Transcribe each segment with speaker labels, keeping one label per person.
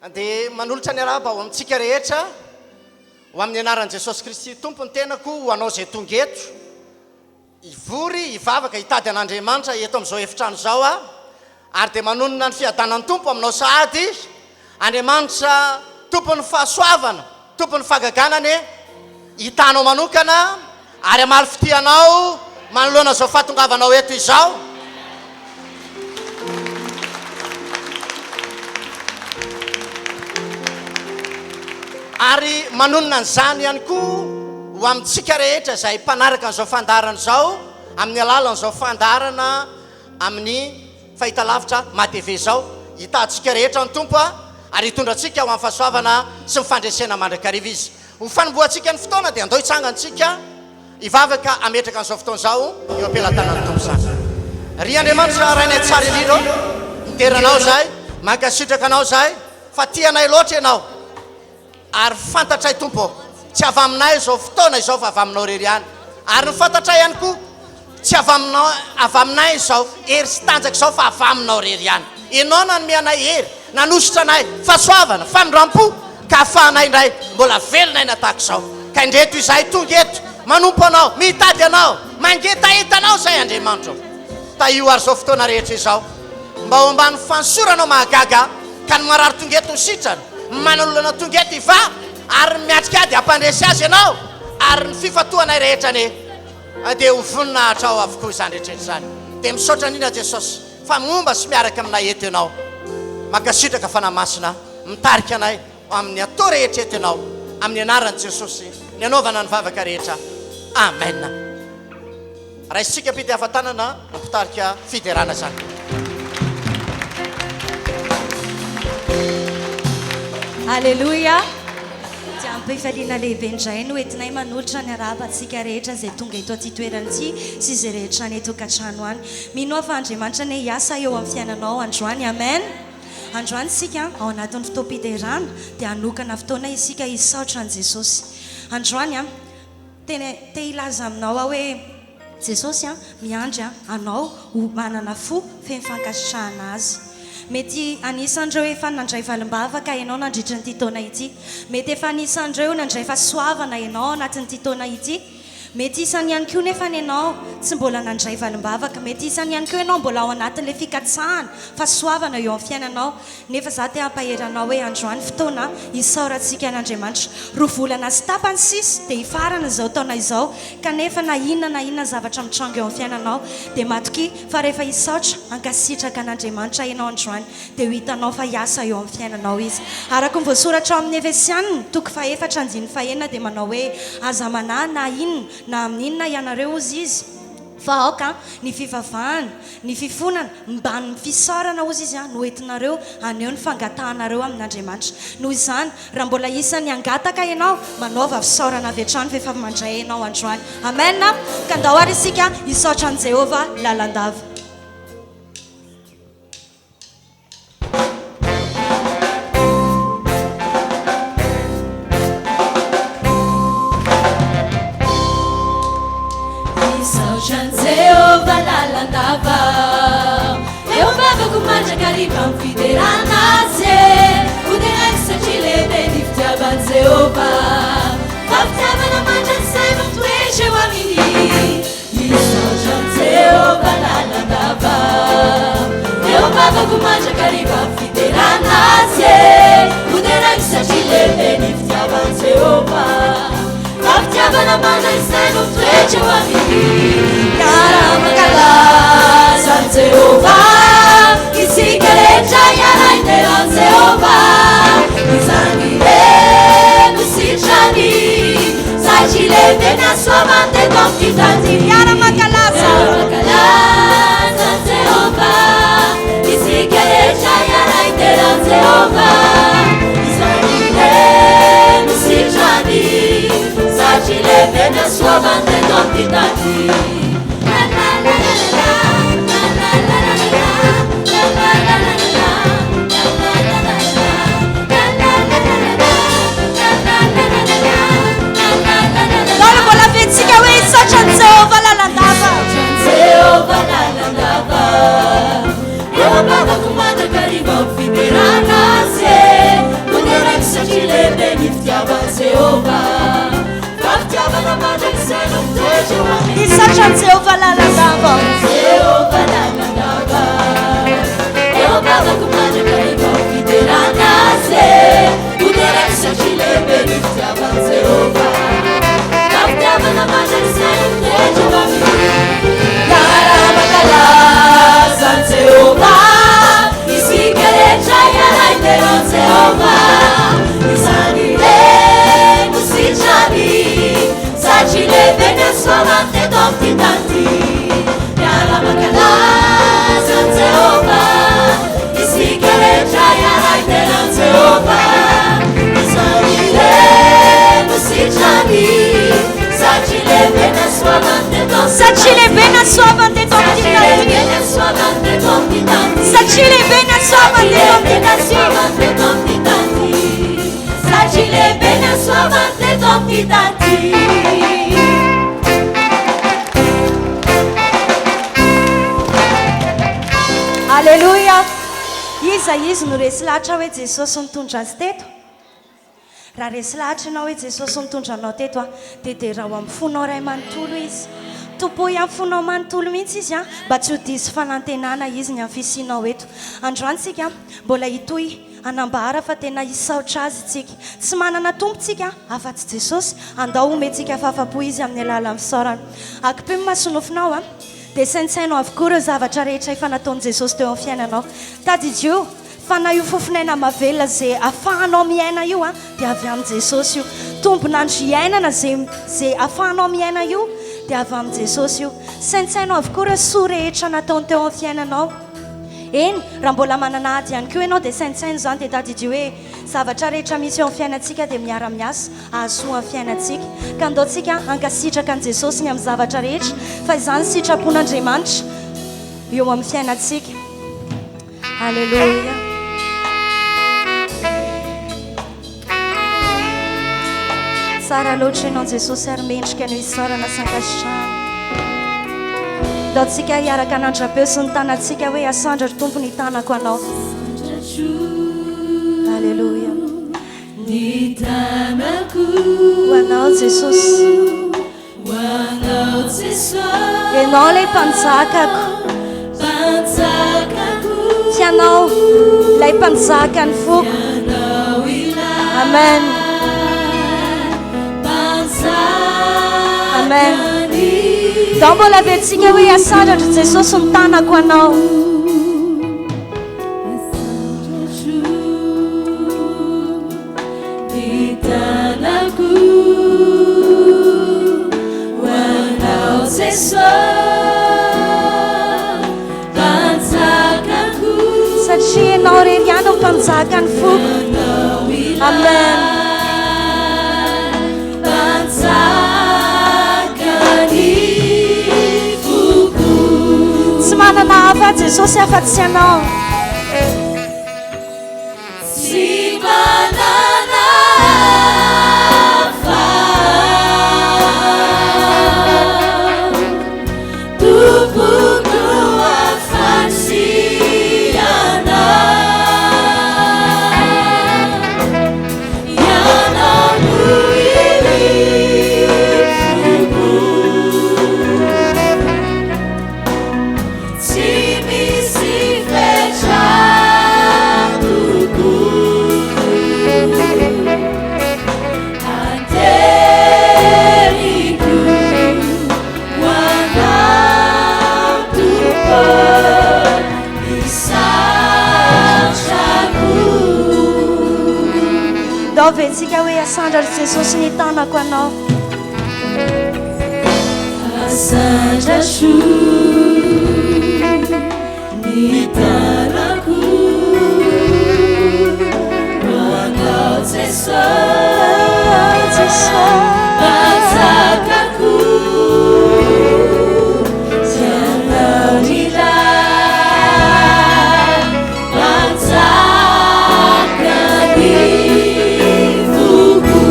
Speaker 1: Dia manolotra ny arahaba ho amintsika rehetra, ho amin'ny anaran'i Jesosy Kristy Tompo ny tenako, ho anao izay tonga eto, hivory, hivavaka, hitady an'Andriamanitra eto amin'izao efitrano izao aho, ary dia manonona ny fiadanan'ny Tompo aminao sahady, Andriamanitra Tompon'ny fahasoavana, Tompon'ny fahagagana anie hitanao manokana ary hamaly fitia anao manoloana izao fahatongavanao eto izao. Ary manonona an'izany ihany koa ho amintsika rehetra izay mpanaraka an'izao fandaharana izao amin'ny alalan'izao fandaharana amin'ny fahitalavitra MATV izao. Hitahantsika rehetra ny Tompo ary hitondra antsika ho amin'ny fahasoavana sy ny fandresena mandrakariva Izy. Ho fanombohantsika ny fotoana dia andao hitsangantsika hivavaka hametraka an'izao fotoana izao eo am-pelatanan'ny Tompo izany. Ry Andriamanitra Rainay tsara indrindra ô, midera Anao izahay, mankasitraka Anao izahay fa tia anay loatra Ianao. Ary fantatray Tompo ô, tsy avy aminay izao fotoana izao fa avy aminao irery ihany. Ary ny fantatray ihany koa, tsy avy aminao, avy aminay izao hery sy tanjaka izao fa avy aminao irery ihany. Ianao nanome anay hery, nanosotra anay, fahasoavana, famindram-po, ka ahafahanay indray mbola velona aina tahaka izao. Ka indreto izahay tonga eto, manompo Anao, mitady Anao, mangetaheta Anao izahay Andriamanitra ô. Tahio ary izao fotoana rehetra izao, mba ho ambany fanosoranao mahagaga, ka ny marary tonga eto ho sitrana, ny manana olana tonga eto hivaha, ary ny miatrika ady hampandresy azy Ianao, ary ny fifantohanay rehetra anie dia ho voninahitrao avokoa izany rehetra izany. Dia misaotra indrindra Jesosy fa momba sy miaraka aminay eto Ianao. Mankasitraka Fanahy Masina mitarika anay ho amin'ny atao rehetra eto Ianao. Amin'ny anaran'i Jesosy ny anaovana ny vavaka rehetra. Amen. Raisintsika am-pitiavan-tanana ny mpitarika fiderana izany.
Speaker 2: Aleloia! Dia amim-pifaliana lehibe indray no entinay manolotra ny arahaba antsika rehetra izay tonga eto aty toerana ity sy izay rehetra any an-tokantrano any. Mino aho fa Andriamanitra anie hiasa eo amin'ny fiainanao androany. Amen! Androany isika ao anatin'ny fotoam-piderana dia hanokana fotoana isika hisaotra an'i Jesosy. Androany Tena te hilaza aminao aho hoe Jesosy miandry anao ho manana fo feno fankasitrahana Azy. Mety anisan'ireo efa nandray valim-bavaka ianao nandritra ity taona ity. Mety efa anisan'ireo nandray fahasoavana ianao ao anatin'ity taona ity. Mety isany ihany koa nefa ianao tsy mbola nandray valim-bavaka. Mety isany ihany koa ianao mbola ao anatin'ilay fikatsahana fahasoavana eo amin'ny fiainanao. Nefa za te hampahery anao hoe androany fotoana hisaorantsika an'Andriamanitra. Roa volana sy tapany sisa dia hifarana izao taona izao kanefa na inona na inona zavatra mitranga eo amin'ny fiainanao dia matokia fa rehefa hisaotra hankasitraka an'Andriamanitra ianao androany dia ho hitanao fa hiasa eo amin'ny fiainanao Izy. Araka ny voasoratra ao amin'ny Efesiana toko fahefatra andininy fahenina dia manao hoe aza manahy na inona na amin'inona ianareo hozy Izy Fa aoka ny fivavahana, ny fifonana, mbamin'ny fisaorana, hozy izy, no entinareo haneho ny fangatahanareo amin'Andriamanitra. Noho izany, raha mbola isan'ny hangataka ianao, manaova fisaorana avy hatrany fa efa mandray ianao androany. Amen! Ka ndao ary isika hisaotra an'i Jehovah lalandava.
Speaker 3: Misaotra an'i Jehovah lalandava Eo am-bavako mandrakariva amin'ny fiderana Azy e Ho deraiko satria lehibe ny fitiavan'i Jehovah Fa fitiavana mandrakizay no mitoetra eo aminy Misaotra an'i Jehovah lalandava Eo am-bavako mandrakariva fiderana Azy e Ho deraiko satria lehibe ny fitiavan'i Jehovah Fa fitiavana mandrakizay no mitoetra eo aminy Miara-mankalaza an'i Jehovah Isika rehetra hiara-hidera an'i Jehovah Izany irery no sitrany Satria lehibe ny hasoavany teto amin'ity tany ity.
Speaker 2: Hiara-mankalaza.
Speaker 3: Hiara-mankalaza an'i Jehovah. Isika rehetra hiara-hidera an'i Jehovah. Izany irery no sitrany. Satria lehibe ny hasoavany teto amin'ity tany ity. La la la la la la, la la la la la, la la la la la la, la la la la la.
Speaker 2: Daholo mbola vitsika hoe hisaotra an'i Jehovah lalandava.
Speaker 3: Jehovah lalandava. Eo am-bavako mandrakariva ho fiderana Azy e. Satria lehibe ny fitiavan'i Jehovah. Fa fitiavana mandrakizay no mitoetra eo aminy.
Speaker 2: Hisaotra an'i Jehovah lalandava.
Speaker 3: Jehovah lalandava. Eo am-bavako mandrakariva ho fiderana Azy. Ho deraiko satria lehibe ny fitiavan'i Jehovah. Fa fitiavana mandrakizay no mitoetra eo aminy. Miara-mankalaza an'i Jehovah isika rehetra hiara-hidera an'i Jehovah. Izany re no sitrany, satria lehibe ny hasoavany teto amin'ity tany ity. Miara-mankalaza an'i Jehovah isika rehetra hiara-hidera an'i Jehovah. Izany re no sitrany, satria lehibe ny hasoavany teto amin'ity
Speaker 2: Satria lehibe ny hasoavany teto amin'ity tany ity. Satria lehibe ny hasoavany teto amin'ity tany ity.
Speaker 3: Satria lehibe ny hasoavany teto amin'ity tany ity.
Speaker 2: Aleloia! Iza izy no resy lahatra hoe Jesosy nitondra azy teto? Raha resy lahatra ianao hoe Jesosy nitondra anao teto an, dia derao amin'ny fonao iray manontolo Izy. Tompoy amin'ny fonao manontolo mihitsy Izy an, mba tsy ho diso fanantenana Izy ny amin'ny fisianao eto. Androany isika mbola hitohy hanambara fa tena hisaotra Azy isika. Tsy manana Tompo tsika afa-tsy Jesosy, andao homentsika fahafapo Izy amin'ny alalan'ny fisaorana. Akipio ny masonofinao an, dia saintsaino avokoa ireo zavatra rehetra efa nataon'i Jesosy teo amin'ny fiainanao. Tadidio Fa na io fofon'aina mahavelona ze afahanao miaina io a dia avy amin'i Jesosy io. Tombon'andro iainana ze ze afahanao miaina io dia avy amin'i Jesosy io. Saintsaino avokoa ireo soa rehetra nataony teo amin'ny fiainanao. Eny, raha mbola manana ady ihany koa ianao dia saintsaino izany dia tadidio hoe zavatra rehetra misy eo amin'ny fiainantsika dia miara-miasa hahasoa ny fiainantsika. Ka andao tsika hankasitraka an'i Jesosy ny amin'ny zavatra rehetra fa izany sitrapon'Andriamanitra eo amin'ny fiainantsika. Aleloia. Tsara loatra ianao Jesosy ary mendrika ny isaorana sy ankasitrahana. Ndaontsika hiaraka hanandra-peo sy ny tanantsika hoe asandra ry Tompo ny tanako anao. Aleloia.
Speaker 3: Ny tanako
Speaker 2: ho anao Jesosy.
Speaker 3: Ho anao Jesosy.
Speaker 2: Ianao ilay mpanjakako.
Speaker 3: Mpanjakako.
Speaker 2: Tsy ianao ilay mpanjakan'ny foko.
Speaker 3: Ianao ilay.
Speaker 2: Amen. Amen.
Speaker 3: Mpanjakan'ny.
Speaker 2: Ndao mbola averintsika hoe asandratra Jesosy ny tanako anao.
Speaker 3: Asandratro ny tanako ho anao Jesosy Mpanjakako.
Speaker 2: Satria ianao irery ihany no mpanjakan'ny foko.
Speaker 3: Ianao ilay
Speaker 2: Amen.
Speaker 3: Mpanjakan'ny foko.
Speaker 2: Tsy manana hafa Jesosy afa-tsy ianao.
Speaker 3: Tsy manana hafa Tompoko afa-tsy Ianao. Ianao no irifoko. Tsy misy fetra tokoa. Anteriko ho anao Tompo ny satrako.
Speaker 2: Ndao aventsika hoe asandratr'i Jesosy ny tanako anao.
Speaker 3: Asandratro ny tanako ho anao Jesosy, Mpanjakako, Ianao ilay Mpanjakan'ny foko.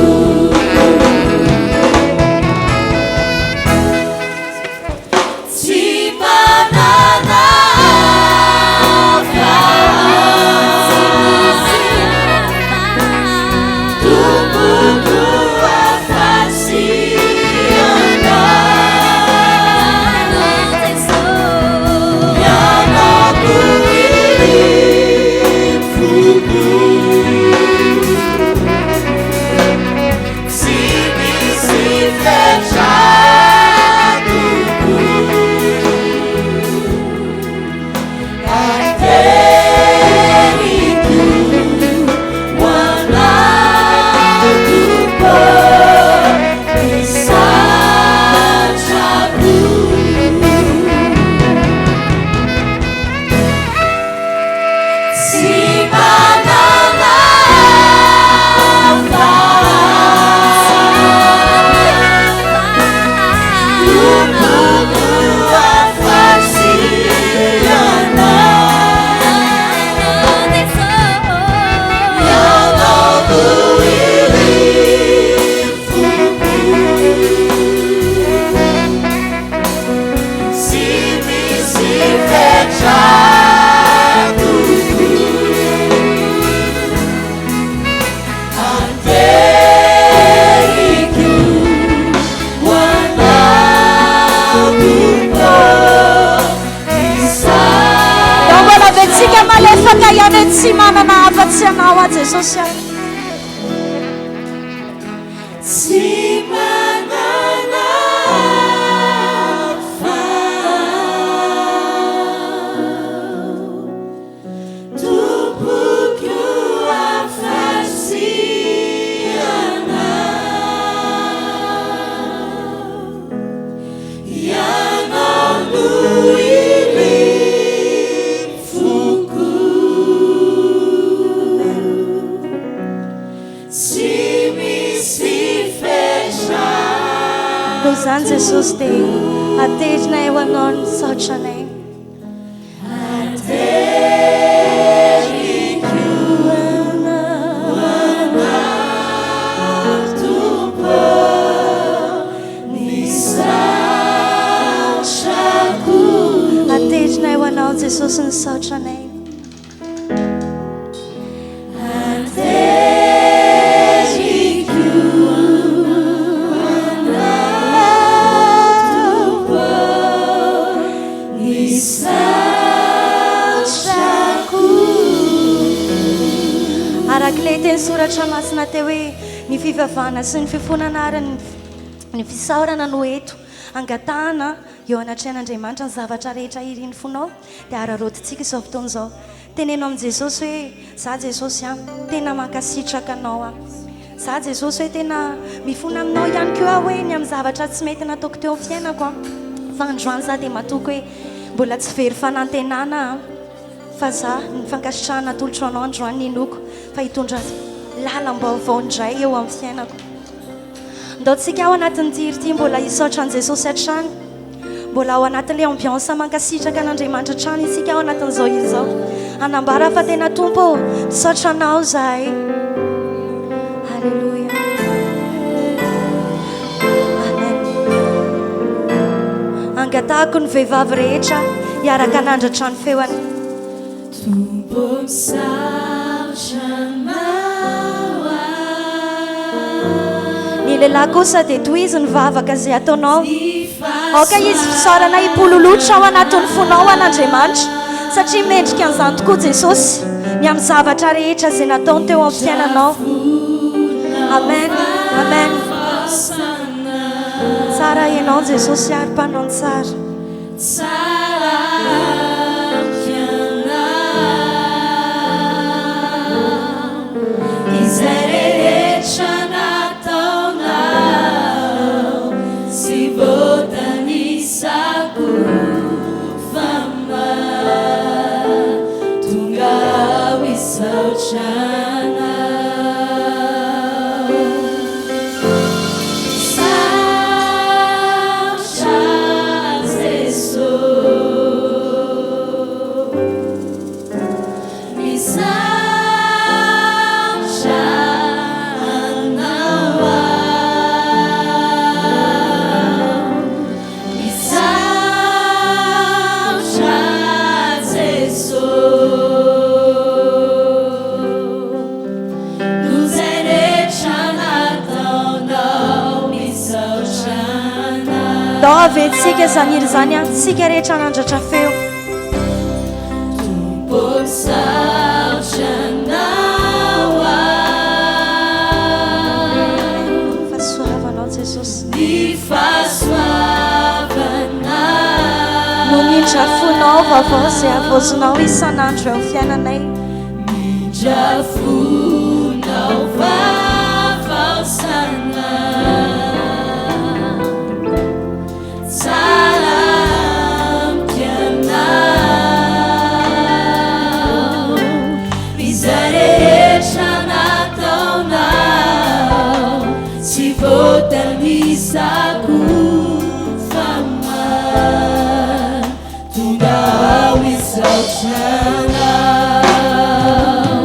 Speaker 3: Tsy manana hafa.
Speaker 2: Tapaka ihany hoe tsy manana afa-tsy Anao aho Jesosy a.
Speaker 3: Tsy manana hafa Tompoko afa-tsy Ianao Ianao no irin'ny foko Tsy misy fetra.
Speaker 2: Noho izany Jesosy dia aterinay ho Anao ny saotranay.
Speaker 3: Ateriko ho Anao Tompo ny saotrako.
Speaker 2: Aterinay ho Anao Jesosy ny saotranay. Araka ilay teny soratra masina teo hoe ny fivavahana sy ny fifonana ary ny fisaorana no eto angatahana eo anatrehan'Andriamanitra ny zavatra rehetra irin'ny fonao dia araraotintsika izao fotoana izao. Teneno amin'i Jesosy hoe, Za Jesosy an, tena mankasitraka Anao aho. Za Jesosy hoe tena mifona Aminao ihany koa aho hoe ny amin'ny zavatra tsy mety nataoko teo amin'ny fiainako an. Fa androany za dia matoky hoe mbola tsy very fanantenana aho fa za, ny fankasitrahana atolotro Anao androany ninoako fa hitondra lalam-baovao indray eo amin'ny fiainako. Ndao tsika ao anatin'ity hira ity mbola hisaotra an'i Jesosy hatrany. Mbola ao anatin'ilay ambiance mankasitraka an'Andriamanitra hatrany isika ao anatin'izao hira izao. Hanambara fa tena Tompo ô, misaotra Anao izahay. Alléluia. Amen. Angatahako ny vehivavy rehetra hiaraka hanandratra ny feony.
Speaker 3: Tompo misaotra Anao aho.
Speaker 2: Ny lehilahy kosa dia tohizo ny vavaka izay ataonao. Aoka hisy fisaorana hipololotra ao anatin'ny fonao ho an'Andriamanitra, satria mendrika an'izany tokoa Jesosy, ny amin'ny zavatra rehetra izay nataony teo amin'ny fiainanao. Amen, amen. Tsara Ianao Jesosy ary mpanao ny tsara.
Speaker 3: Tsara ampianao izay rehetra nataonao tsy voatanisako fa mahatonga aho hisaotra Anao. Saotra Jeso Misaotra Anao aho Misaotra Jeso Noho izay rehetra nataonao misaotra anao.
Speaker 2: Ndao aventsika izany hira izany an, tsika rehetra hanandratra feo.
Speaker 3: Tompo misaotra anao aho.
Speaker 2: Fahasoavanao Jesosy.
Speaker 3: Ny fahasoavanao.
Speaker 2: No nindra fonao vaovao izay havaozinao isan'andro eo amin'ny fiainanay.
Speaker 3: Mindra fonao vaovao sana Tsara amiko ianao Izay rehetra nataonao Tsy voatanisako fa Tonga aho hisaotra Anao.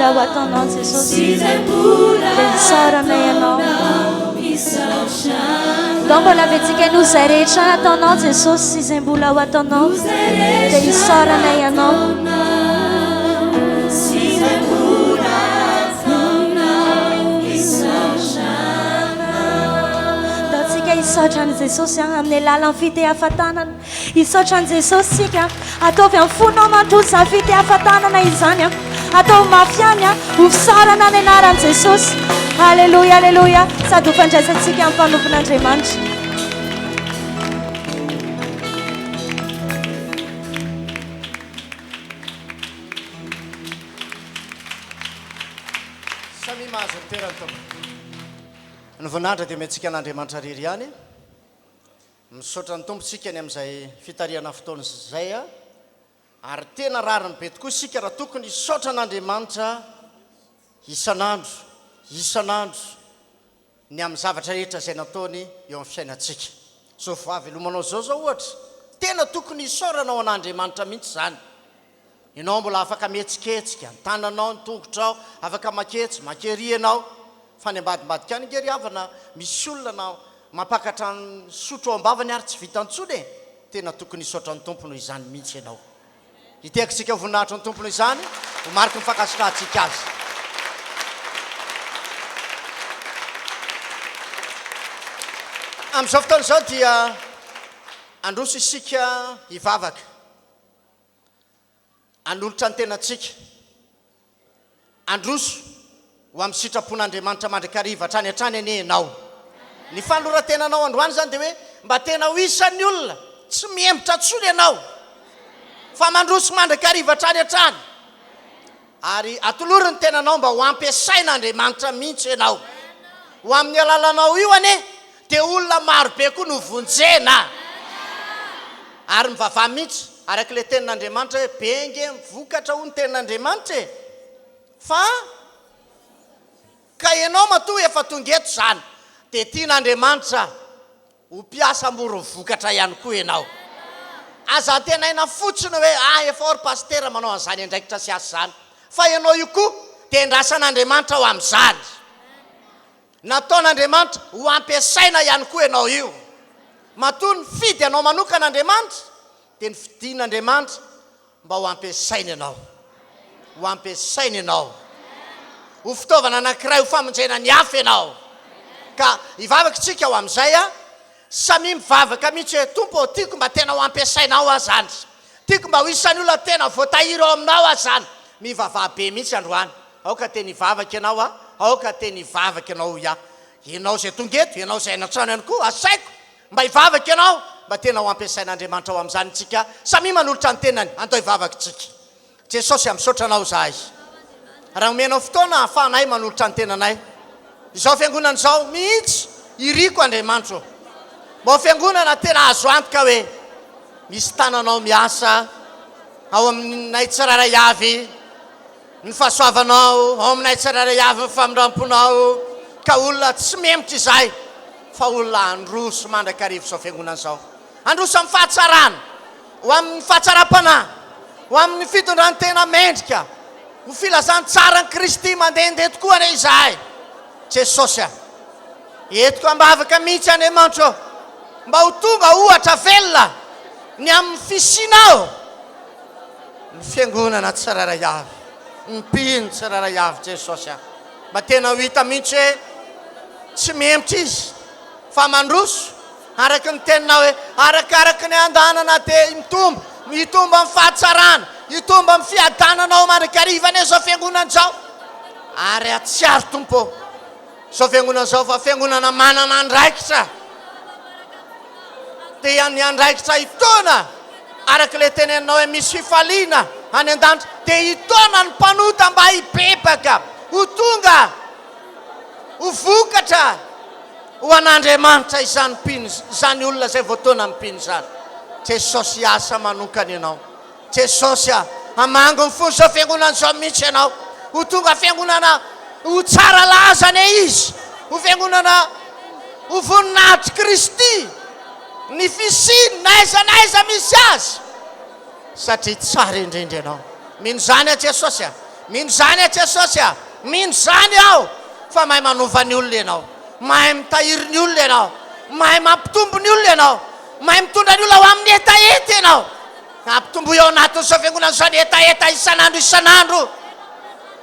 Speaker 2: mbola ho ataonao Jesosy dia isaoranay Anao. Ndao mbola aventsika noho izay rehetra ataonao Jesosy sy izay mbola ho ataonao dia isaoranay Anao. Ndao tsika hisaotra an'i Jesosy amin'ny alalan'ny fitehafa-tanana. Hisaotra an'i Jesosy isika. Ataovy amin'ny fonao manontolo izany fitehafa-tanana izany. Ataovy mafy ihany ho fisaorana ny anaran'i Jesosy. Aleloia, aleloia. Sady ho fandraisantsika amin'ny mpanompon'Andriamanitra.
Speaker 1: Samia mahazo ny toerany tompoko. Ny voninahitra dia omentsika an'Andriamanitra irery ihany. Misaotra ny Tompo isika ny amin'izay fitarihana fotoana izay ary tena rariny be tokoa isika raha tokony hisaotra an'Andriamanitra isan'andro isan'andro ny amin'ny zavatra rehetra izay nataony eo amin'ny fiainantsika. Izao fahavelomanao izao izao ohatra, tena tokony hisaoranao an'Andriamanitra mihitsy izany. Ianao mbola afaka mihetsiketsika, ny tananao, ny tongotrao, afaka maketsy, makery ianao. Fa any ambadimbadika any ange ry havana, misy olona na mampakatra ny sotro ao am-bavany ary tsy vita intsony e! Tena tokony hisaotra ny Tompo noho izany mihitsy ianao. Hitehakintsika ho voninahitry ny Tompo noho izany, ho mariky ny fankasitrahantsika Azy. Amin'izao fotoana izao dia handroso isika hivavaka. Hanolotra ny tenantsika handroso ho amin'ny sitrapon'Andriamanitra mandrakariva hatrany hatrany anie ianao. Ny fanoloran-tenanao androany izany dia hoe mba tena ho isan'ny olona tsy mihemotra intsony ianao fa mandroso mandrakariva hatrany hatrany. Ary atolory ny tenanao mba ho ampiasain'Andriamanitra mihitsy ianao. Ho amin'ny alalanao io anie dia olona maro be koa no vonjena. Ary mivavaha mihitsy araka ilay tenin'Andriamanitra hoe be ange ny vokatra hoy ny tenin'Andriamanitra e! Fa ka ianao matoa efa tonga eto izany dia tian'Andriamanitra Ho mpiasa amoron'ny vokatra ihany koa ianao. Aza antenaina fotsiny hoe ah efa ao ry pasitera manao an'izany andraikitra sy asa izany. Fa ianao io koa dia endrasan'Andriamanitra ho amin'izany. Nataon'Andriamanitra ho ampiasaina ihany koa ianao io. Matoa nifidy anao manokana Andriamanitra dia nifidin'Andriamanitra Mba ho ampiasaina ianao. Ho ampiasaina ianao. Ho fitaovana anankiray ho famonjena ny hafa ianao. Ka hivavaka isika ho amin'izay a. Samia mivavaka mihitsy hoe, Tompo ô, tiako mba tena ho ampiasainao aho izany. Tiako mba ho isan'ny olona tena voatahiry ao aminao aho izany. Mivavaha be mihitsy androany. Aoka tena hivavaka ianao a. Aoka tena hivavaka ianao hoy aho. Ianao izay tonga eto, ianao izay any an-trano ihany koa, asaiko Mba hivavaka ianao, mba tena ho ampiasain'Andriamanitra ho amin'izany isika. Samia manolotra ny tenany. Andao hivavaka isika. Jesosy a, misaotra Anao izahay. Raha omenao fotoana ahafahanay manolotra ny tenanay. Izao fiangonana izao mihitsy iriko Andriamanitro ô. Mba ho fiangonana tena azo antoka hoe misy tananao miasa ao aminay tsirairay avy. Ny fahasoavanao ao aminay tsirairay avy ny famindramponao ka olona tsy memotra izahay fa olona handroso mandrakariva izao fiangonana izao. Handroso amin'ny fahatsarana, ho amin'ny fahatsaram-panahy, ho amin'ny fitondran-tena mendrika, ho filazantsaran'i Kristy mandehandeha tokoa anie izahay. Jesosy a! Entiko am-bavaka mihitsy Andriamanitra ô, mba ho tonga ohatra velona ny amin'ny fisianao. Ny fiangonana tsirairay avy, ny mpino tsirairay avy Jesosy a! Mba tena ho hita mihitsy hoe tsy mihemotra izy fa mandroso araka ny teninao hoe arakaraky ny andanana dia mitombo, mitombo amin'ny fahatsarana, hitombo amin'ny fiadanana ao mandrakariva anie izao fiangonana izao. Ary atsiaro Tompo ô, izao fiangonana izao fa fiangonana manana andraikitra. Dia ny andraikitra hitaona, araka ilay teneninao hoe misy fifaliana any an-danitra, dia hitaona ny mpanota mba hibebaka, ho tonga ho vokatra ho an'Andriamanitra izany mpino, izany olona izay voataona amin'ny mpino izany. Jesosy hiasa manokana ianao. Jesosy a! Hamangy ny fon'izao fiangonana izao mihitsy Ianao. Ho tonga fiangonana ho tsara laza anie izy. Ho fiangonana ho voninahitr'i Kristy ny fisiany na aiza na aiza misy azy. Satria tsara indrindra Ianao. Mino izany aho Jesosy a! Mino izany aho Jesosy a! Mino izany aho fa mahay manova ny olona Ianao. Mahay mitahiry ny olona Ianao. Mahay mampitombo ny olona Ianao. Mahay mitondra ny olona ho amin'ny hetaheta Ianao. Ampitomboy ao anatin'izao fiangonana izao ny hetaheta isan'andro isan'andro.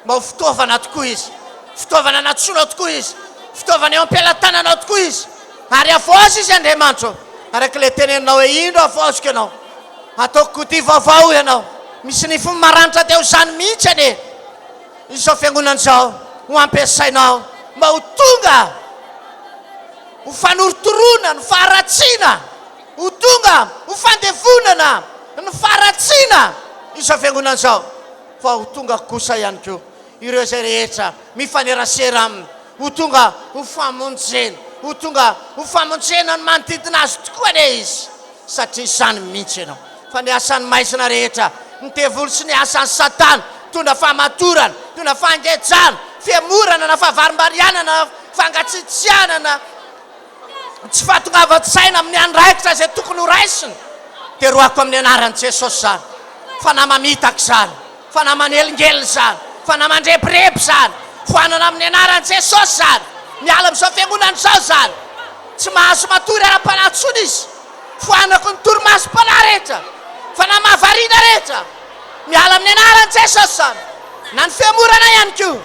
Speaker 1: Mba ho fitaovana tokoa izy. Fitaovana nantsoinao tokoa izy. Fitaovana eo am-pelatananao tokoa izy. Ary havaozy izy Andriamanitro. Araka ilay teneninao hoe indro havaoziko ianao. Ataoko kodia vaovao ianao. Misy nify maranitra dia ho izany mihitsy anie izao fiangonana izao ho ampiasainao mba ho tonga ho fanorotoroana ny faharatsiana, ho tonga ho fandevonana ny faharatsiana izao fiangonana izao, fa ho tonga kosa ihany koa ireo izay rehetra mifanerasera aminy ho tonga ho famonjena, ho tonga ho famonjena ny manodidina azy tokoa anie izy, satria izany mihitsy ianao. Fa ny asan'ny maizina rehetra, ny devoly sy ny asan'i Satana, mitondra fahamatorana, mitondra fahangejana, fihemorana na fahavarimbarianana, fangatsiatsianana, tsy fahatongavan-tsaina amin'ny andraikitra izay tokony ho raisina, dia roahiko amin'ny anaran'i Jesosy izany. Fanahy mamitaka izany. Fanahy manelingelina izany, fanahy mandrebireby izany, foanana amin'ny anaran'i Jesosy izany, miala amin'izao fiangonana izao izany, tsy mahazo matory ara-panahy intsony izy, foanako ny torimasom-panahy rehetra, fanahy mahavariana rehetra, miala amin'ny anaran'i Jesosy izany, na ny fihemorana ihany koa,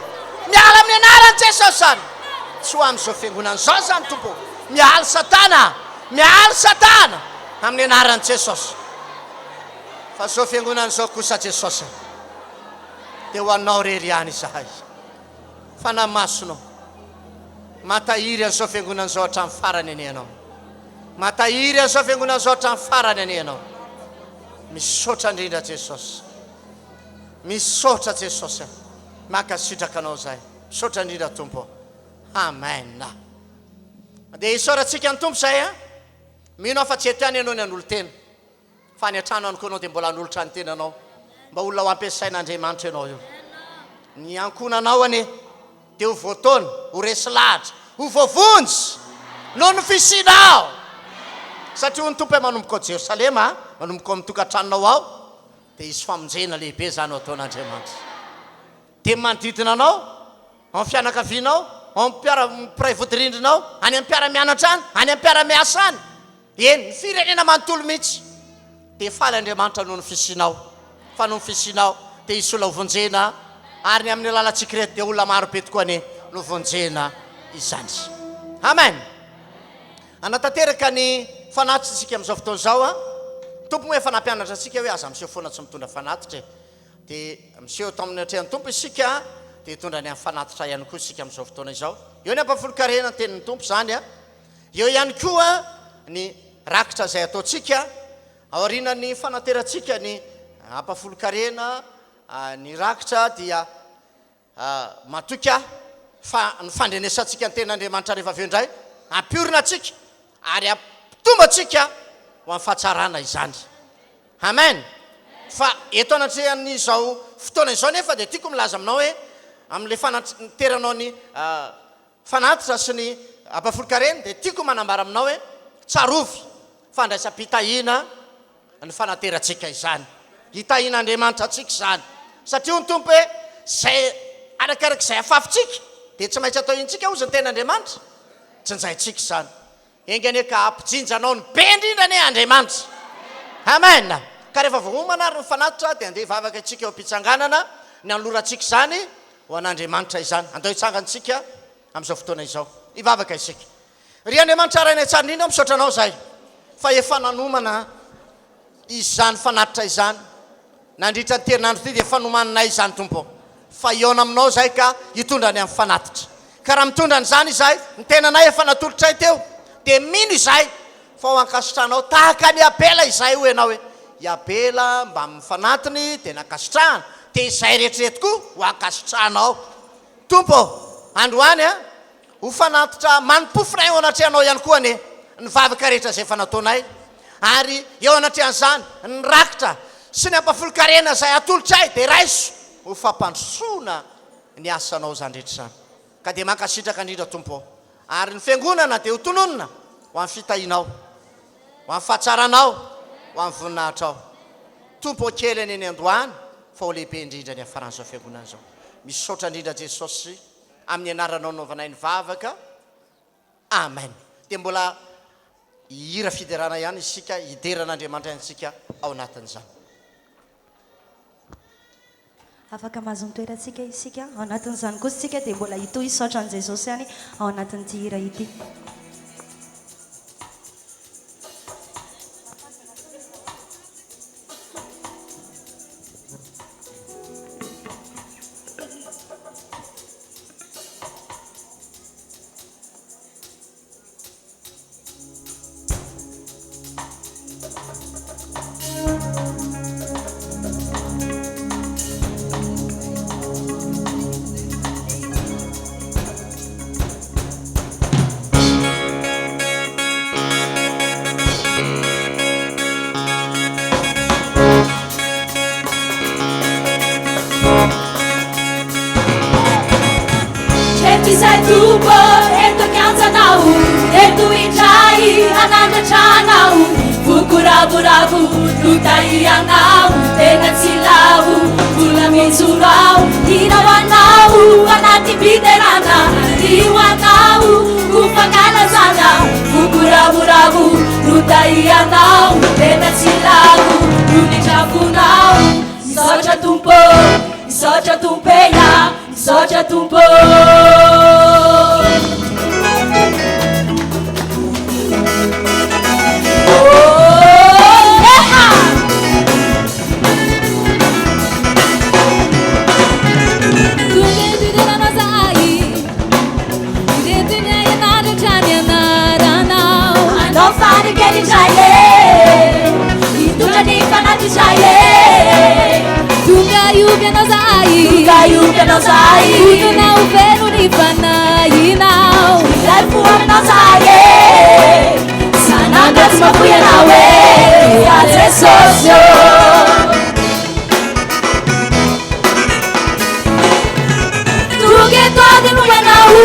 Speaker 1: miala amin'ny anaran'i Jesosy izany, tsy ho amin'izao fiangonana izao izany Tompo, miala Satana, miala Satana, amin'ny anaran'i Jesosy. Fa zao fiangonana zao kosa Jesosy a, dia ho anao rery ihany izahay. Fanahy Masina ô, matahiry an'izao fiangonana izao hatramin'ny farany anie Ianao. Matahiry an'izao fiangonana izao hatramin'ny farany anie Ianao. Misaotra indrindra Jesosy. Misaotra Jesosy a. Mankasitraka Anao izahay. Misaotra indrindra Tompo ô. Amen. Dia isaorantsika ny Tompo izay a. Mino aho fa tsy eto ihany ianao ny hanolo-tena. Fa any an-trano any koa ianao dia mbola hanolotra ny tenanao mba olona ho ampiasain'Andriamanitra ianao io. Ny ankohonanao anie dia ho voataona, ho resy lahatra, ho voavonjy noho ny fisianao. Satria hoy ny Tompo hoe manomboka ao Jerosalema, manomboka ao amin'ny tokantranonao ao, dia hisy famonjena lehibe izany ho ataon'Andriamanitra. Dia manodidina anao, ao amin'ny fianakavianao, ao amin'ny mpiara mpiray vodirindrina ao, any amin'ny mpiara-mianatra any, any amin'ny mpiara-miasa any. Eny, ny firenena manontolo mihitsy. Dia faly Andriamanitra noho ny fisianao. Fa noho ny fisianao, dia hisy olona hovonjena, ary ny amin'ny alalantsika ireto dia olona maro be tokoa anie no vonjena izany. Amen! Hanatanteraka ny fanatitra isika amin'izao fotoana izao. Ny Tompo moa efa nampianatra antsika hoe aza miseho foana tsy mitondra fanatitra e. Dia miseho eto amin'ny atrehan'ny Tompo isika, dia hitondra ny amin'ny fanatitra ihany koa isika amin'izao fotoana izao. Eo ny ampahafolon-karena ny tenin'ny Tompo izany a. Eo ihany koa ny rakitra izay ataontsika aorianan'ny fanaterantsika ny ampahafolon-karena ny rakitra dia matoky aho fa ny fandrenesantsika ny tenin'Andriamanitra rehefa avy eo indray hampiorina antsika ary hampitombo antsika ho amin'ny fahatsarana izany. Amen! Fa eto anatrehan'izao fotoana izao nefa dia tiako milaza aminao hoe amin'ilay fanateranao ny fanatitra sy ny ampahafolon-karena dia tiako manambara aminao hoe tsarovy fa andraisam-pitahiana ny fanaterantsika izany. Hitahian'Andriamanitra antsika izany. Satria hoy ny Tompo hoe izay arakaraka izay afafintsika dia tsy maintsy atao intsika hozy ny tenin'Andriamanitra. Jinjaintsika izany. Enga anie ka hampijinja anao ny be indrindra anie Andriamanitra. Amen. Ka rehefa voaomana ary ny fanatitra dia andeha hivavaka isika eo am-pitsanganana ny hanolorantsika izany ho an'Andriamanitra izany. Andao hitsangana isika amin'izao fotoana izao. Hivavaka isika. Ry Andriamanitra Rainay tsara indrindra, misaotra Anao izahay fa efa nanomana izany fanatitra izany nandritra ity herinandro ity dia efa nomaninay izany Tompo ô. Fa hihaona aminao izahay ka hitondra ny amin'ny fanatitra. Ka raha mitondra an'izany izahay, ny tenanay efa natolotray teo, dia mino izahay fa ho ankasitranao tahaka an'i Abela izahay hoy ianao hoe, i Abela mbamin'ny fanatiny dia nankasitrahana, dia izahay rehetra ireto koa ho ankasitranao. Tompo ô, androany an, Ho fanatitra manim-pofona eo anatrehanao ihany koa anie ny vavaka rehetra izay efa nataonay, ary eo anatrehan'izany ny rakitra sy ny ampahafolon-karena izay atolotray dia raiso ho fampandrosoana ny asanao izany rehetra izany. Ka dia mankasitraka indrindra Tompo ô. Ary ny Fiangonana dia ho tononina ho amin'ny fitahianao, ho amin'ny fahatsaranao, ho amin'ny voninahitrao. Tompo ô, kely anie ny androany. fa ho lehibe indrindra ny hafaran'izao fiangonana izao. Misaotra indrindra Jesosy amin'ny anaranao anaovanay ny vavaka. Amen. Dia mbola hihira fiderana ihany isika, hidera an'Andriamanitra ihany isika ao anatin'izany.
Speaker 2: Afaka mahazo ny toerantsika isika. Ao anatin'izany kosa isika dia mbola hitohy hisaotra an'i Jesosy ihany ao anatin'ity hira ity.
Speaker 3: Eto izay Tompo, eto an-kianjanao, eto indray hanandratra anao. Foko ravoravo no tahianao, tena tsy lavo, mbola mijoro aho. Hira ho anao, anatim-piderana, ry ho anao, ho fankalazana. Foko ravoravo no tahianao, tena tsy lavo, no nitrafonao. Misaotra Tompo, misaotra Tompo e, misaotra Tompo. Anao fanikely indray e, hitondra ny fanatitray e.
Speaker 4: Tonga hihoby anao zahay.
Speaker 3: Tonga hihoby anao zahay.
Speaker 4: Vonona ho feno ny fanahinao.
Speaker 3: Iray fo aminao zahay e. Zanaka tsy mahafoy anao e, ya Jesosy ô. Tonga eto adino ianao,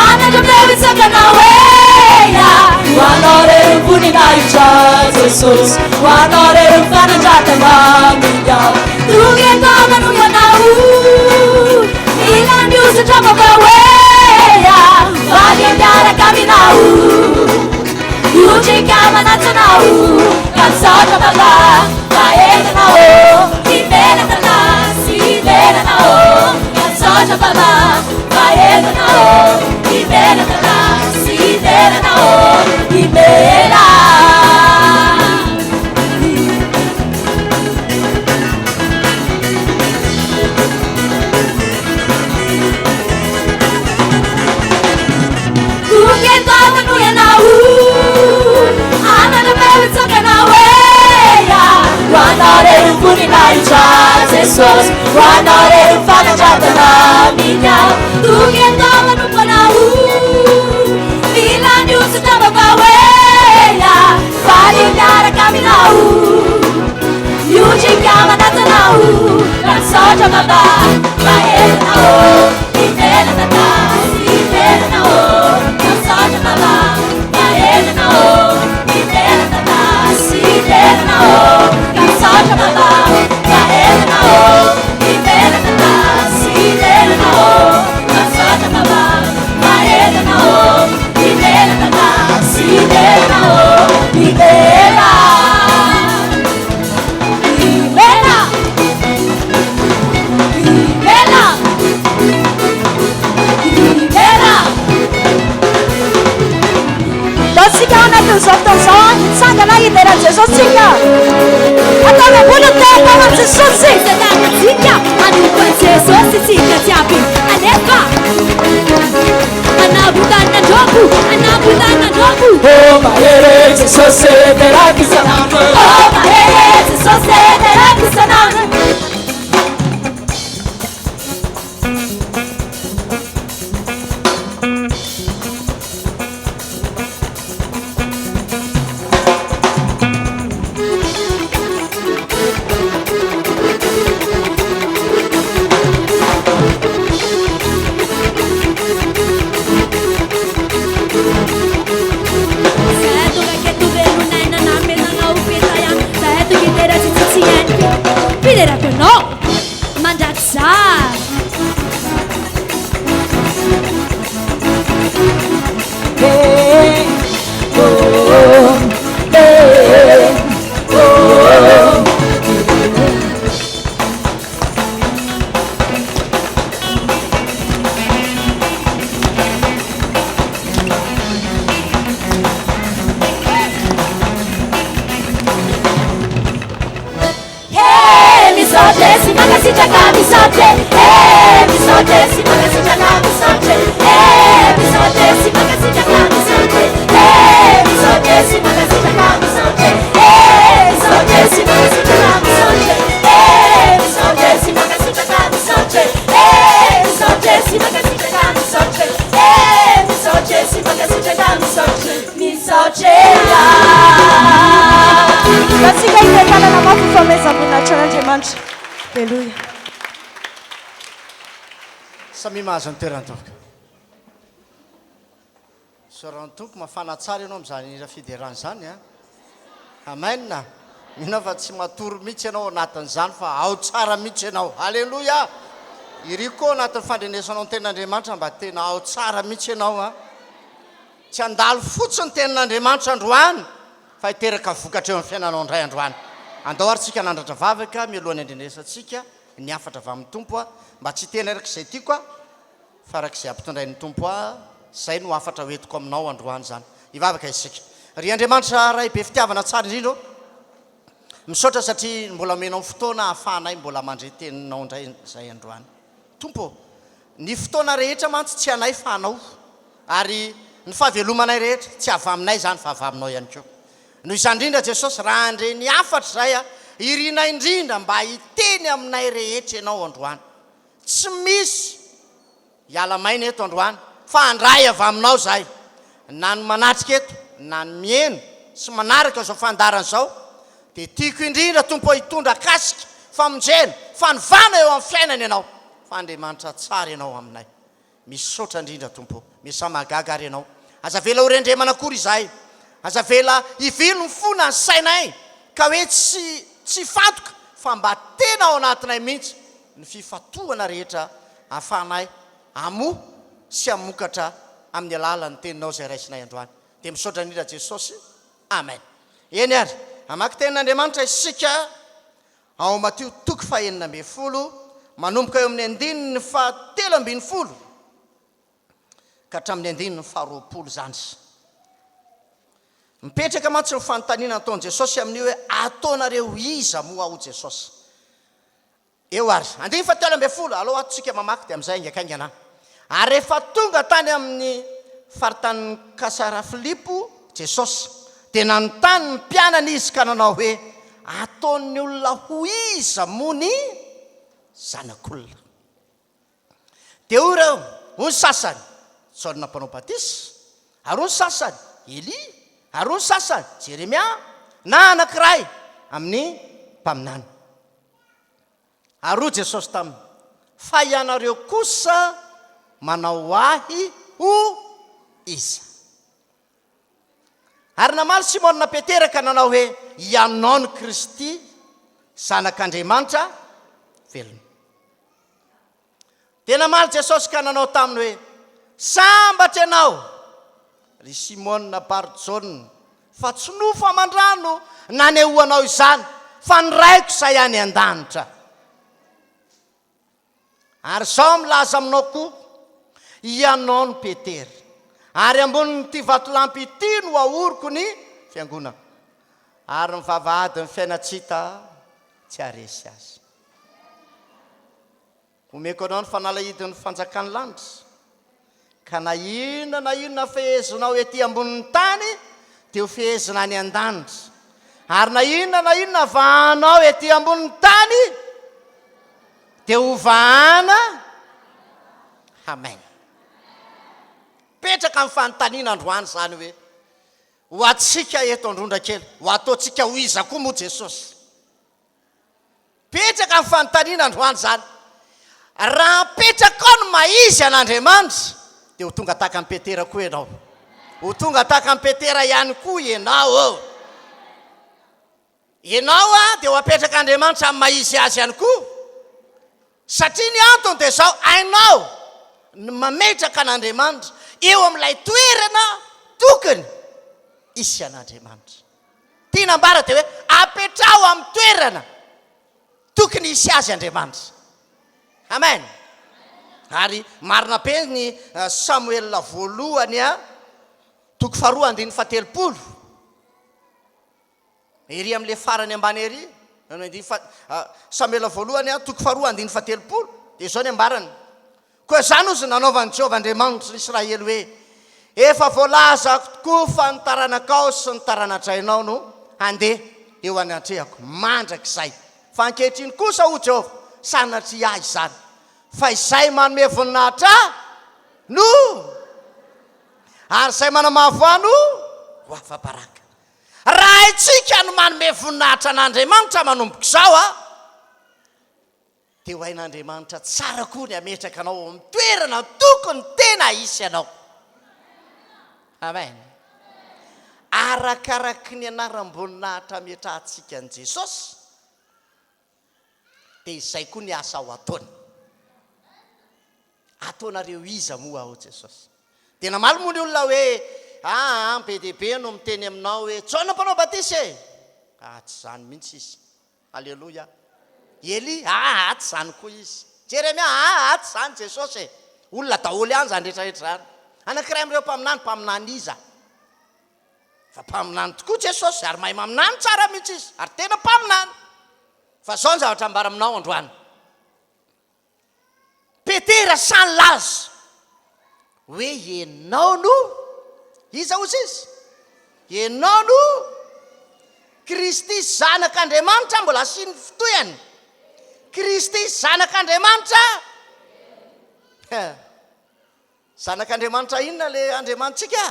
Speaker 3: anatra feo itsakanao e, ya. Ho anao irery ny voninahitra Jesosy, ho anao irery ny fanandratana minga. Tonga eto adino ianao, mila ny hosotra vaovao e, ya. Vady miaraka aminao. Otrika manatso anao ka misaotra Baba fa entanao ô Ivelanana sy ivelana ô Ka misaotra Baba fa entanao ô Ivelanana sy ivelana ô Ivela. Tonga eto amiko ianao, anana-peo hitsangana hoe ya. Ho anao irery ny voninahitra Jesosy, ho anao irery ny fanandratana mika. Tonga eto manompo anao, mila ny hosotra vaovao hoe ya. Faly miaraka aminao, miondrika manatona anao, ka misaotra Baba, maherana ô, ivelana ka sy ivelana ô, ka misaotra Baba, maherana ô, ivelana ka sy ivelana ô, ka misaotra Baba, maherana ô, ivelana ka sy ivelana ô, ka misaotra Baba, maherana ô, ivelana ka sy ivelana ô, ivelana. Ivela. Ivela. Ivela.
Speaker 2: Ataontsika ao anatin'izao fotoana izao an, hitsangana hidera an'i Jesosy tsika. Ataovy ambony ny tehaka ho an'i Jesosy.
Speaker 4: Satanantsika hanompo an'i Jesosy isika jiaby. Alefa! Anabondanandrobo, anabondanandrobo.
Speaker 3: Oh mahery Jesosy teraka isan'andro. Oh mahery Jesosy teraka isan'andro. mankasitraka misaotra e eh misaotra e sy mankasitraka misaotra e eh misaotra e sy mankasitraka misaotra e eh misaotra e sy mankasitraka misaotra e eh misaotra e sy mankasitraka misaotra e eh misaotra e sy mankasitraka misaotra e eh misaotra e sy mankasitraka misaotra e eh misaotra e sy mankasitraka misaotra e misaotra e
Speaker 2: Antsika hitetanana mafy ho fanomezam-boninahitra an'Andriamanitra. Aleloia.
Speaker 1: Samia mahazo ny toerany tompoko. Isaorana ny Tompo, mafana tsara ianao amin'izany hira fiderana izany a. Amen. Mino aho fa tsy matory mihitsy ianao ao anatin'izany fa ao tsara mihitsy ianao. Aleloia. Iriko koa ao anatin'ny fandrenesanao ny tenin'Andriamanitra mba tena ao tsara mihitsy ianao a. Tsy handalo fotsiny ny tenin'Andriamanitra androany fa hiteraka vokatra eo amin'ny fiainanao indray androany. Andao ary tsika hanandratra vavaka mialohan'ny handrenesantsika ny hafatra avy amin'ny Tompo a, mba tsy hiteny araka izay tiako aho fa araka izay ampitondrain'ny Tompo ahy, izay no hafatra ho entiko aminao androany izany. Hivavaka isika. Ry Andriamanitra Ray be fitiavana tsara indrindra ô, misaotra satria mbola omenao fotoana ahafahanay mbola mandre teninao indray izay androany. Tompo ô, ny fotoana rehetra mantsy tsy anay fa anao, ary ny fahavelomanay rehetra tsy avy aminay izany fa avy aminao ihany koa. Noho izany indrindra Jesosy, raha handre ny hafatra izay aho, irinay indrindra mba hiteny aminay rehetra Ianao androany. Tsy misy hiala maina eto androany fa handray avy aminao izahay, na ny manatrika eto na ny miheno sy manaraka izao fandaharana izao, dia tiako indrindra Tompo ô hitondra kasika, famonjena, fanovana eo amin'ny fiainana Ianao, fa Andriamanitra tsara Ianao aminay. Misaotra indrindra Tompo ô. Miasà mahagaga ary Ianao. Aza avela ho rendremana akory izahay. Aza avela hivily ny fo na ny sainay ka hoe tsy tsy hifantoka fa mba tena ao anatinay mihitsy ny fifantohana rehetra ahafahanay hamoa sy hamokatra amin'ny alalan'ny Teninao izay raisinay androany. Dia misaotra indrindra Jesosy. Amen. Eny ary, hamaky Tenin'Andriamanitra isika ao Matio toko faha-16, manomboka eo amin'ny andininy faha-13 ka hatramin'ny andininy faha-20 izany. Mipetraka mantsy ny fanontaniana nataon'i Jesosy amin'io hoe, Ataonareo iza moa Aho Jesosy? Eo ary. Andininy fahatelo ambin'ny folo, alao ato tsika mamaky dia amin'izay haingankaingana. Ary rehefa tonga tany amin'ny faritanin'i Kasara-Filipo Jesosy, dia nanontany ny mpianany Izy ka nanao hoe, Ataon'ny olona ho iza moa ny Zanak'olona? Dia hoy ireo, hoy ny sasany, Jaona Mpanao Batisa, ary hoy ny sasany, Elia, ary hoy ny sasany, Jeremia, na anankiray amin'ny mpaminany. Ary hoy Jesosy taminy, Fa ianareo kosa manao Ahy ho iza? Ary namaly Simona Petera ka nanao hoe, Ianao no Kristy, Zanak'Andriamanitra velona. Dia namaly Jesosy ka nanao taminy hoe, Sambatra ianao, ry Simona Bar-Jaona, fa tsy nofo aman-drà no nanehoanao izany, fa ny Raiko izay any an-danitra. Ary izaho milaza aminao koa, ianao no Petera, ary ambonin'ity vatolampy ity no ahoriko ny fiangonako, ary ny vavahadin'ny fiainan-tsy hita tsy haharesy azy. Omeko anao ny fanalahidin'ny fanjakan'ny lanitra, ka na inona na inona fehezinao ety ambonin'ny tany dia ho fehezina any an-danitra, ary na inona na inona vahanao ety ambonin'ny tany dia ho vahana. Amen. Petraka ny fanontaniana androany izany hoe, ho antsika eto Androndrakely, ho ataontsika ho iza koa moa Jesosy? Betsaka ny fanontaniana androany izany. Raha apetrakao ny maha izy an'Andriamanitra, dia ho tonga tahaka an'i Petera koa ianao. Ho tonga tahaka an'i Petera ihany koa ianao. Ianao dia ho apetrak'Andriamanitra amin'ny maha izy azy ihany koa. Satria ny antony dia izao, hainao ny mametraka an'Andriamanitra eo amin'ilay toerana tokony hisy an'Andriamanitra. Tiana ambara dia hoe apetraho amin'ny toerana tokony hisy azy Andriamanitra. Amen. Ary marina be ny Samoela voalohany a, toko faharoa andininy fahatelopolo. Ery amin'ilay farany ambany ery. Andininy faha, Samoela voalohany toko faharoa andininy fahatelopolo, dia izao ny ambarany, Koa izany hozy nanaovan'i Jehovah Andriamanitry ny Israely hoe, Efa voalazako tokoa fa ny taranakao sy ny tarana-drainao no handeha eo anatrehako mandrakizay. Fa ankehitriny kosa, hoy Jehovah, sanatria ahy izany, fa izay manome voninahitra ahy no, ary izay manamavo ahy no ho afa-baraka. Raha haintsika ny manome voninahitra an'Andriamanitra manomboka izao, dia ho hain'Andriamanitra tsara koa ny hametraka anao ao amin'ny toerana tokony tena hisy anao. Amen. Arakaraky ny anaram-boninahitra ametrahantsika an'i Jesosy, dia izay koa ny asa ho ataony. Ataonareo iza moa aho Jesosy? Dia namaly moa ny olona hoe, Aa, be dia be no miteny aminao hoe, Jaona Mpanao Batisa e! Ah, tsy izany mihitsy izy. Aleloia. Elia, aa, tsy izany koa izy. Jeremia, aa, tsy izany Jesosy e! Olona daholo ihany izany rehetra rehetra izany. Anankiray amin'ireo mpaminany, mpaminany iza? Fa mpaminany tokoa Jesosy, ary mahay maminany tsara mihitsy izy, ary tena mpaminany. Fa izao ny zavatra ambara aminao androany. Petera sahy nilaza hoe ianao no iza hozy izy? Ianao no Kristy Zanak'Andriamanitra, mbola asiany fitohany. Kristy Zanak'Andriamanitra. Zanak'Andriamanitra inona le Andriamanitsika?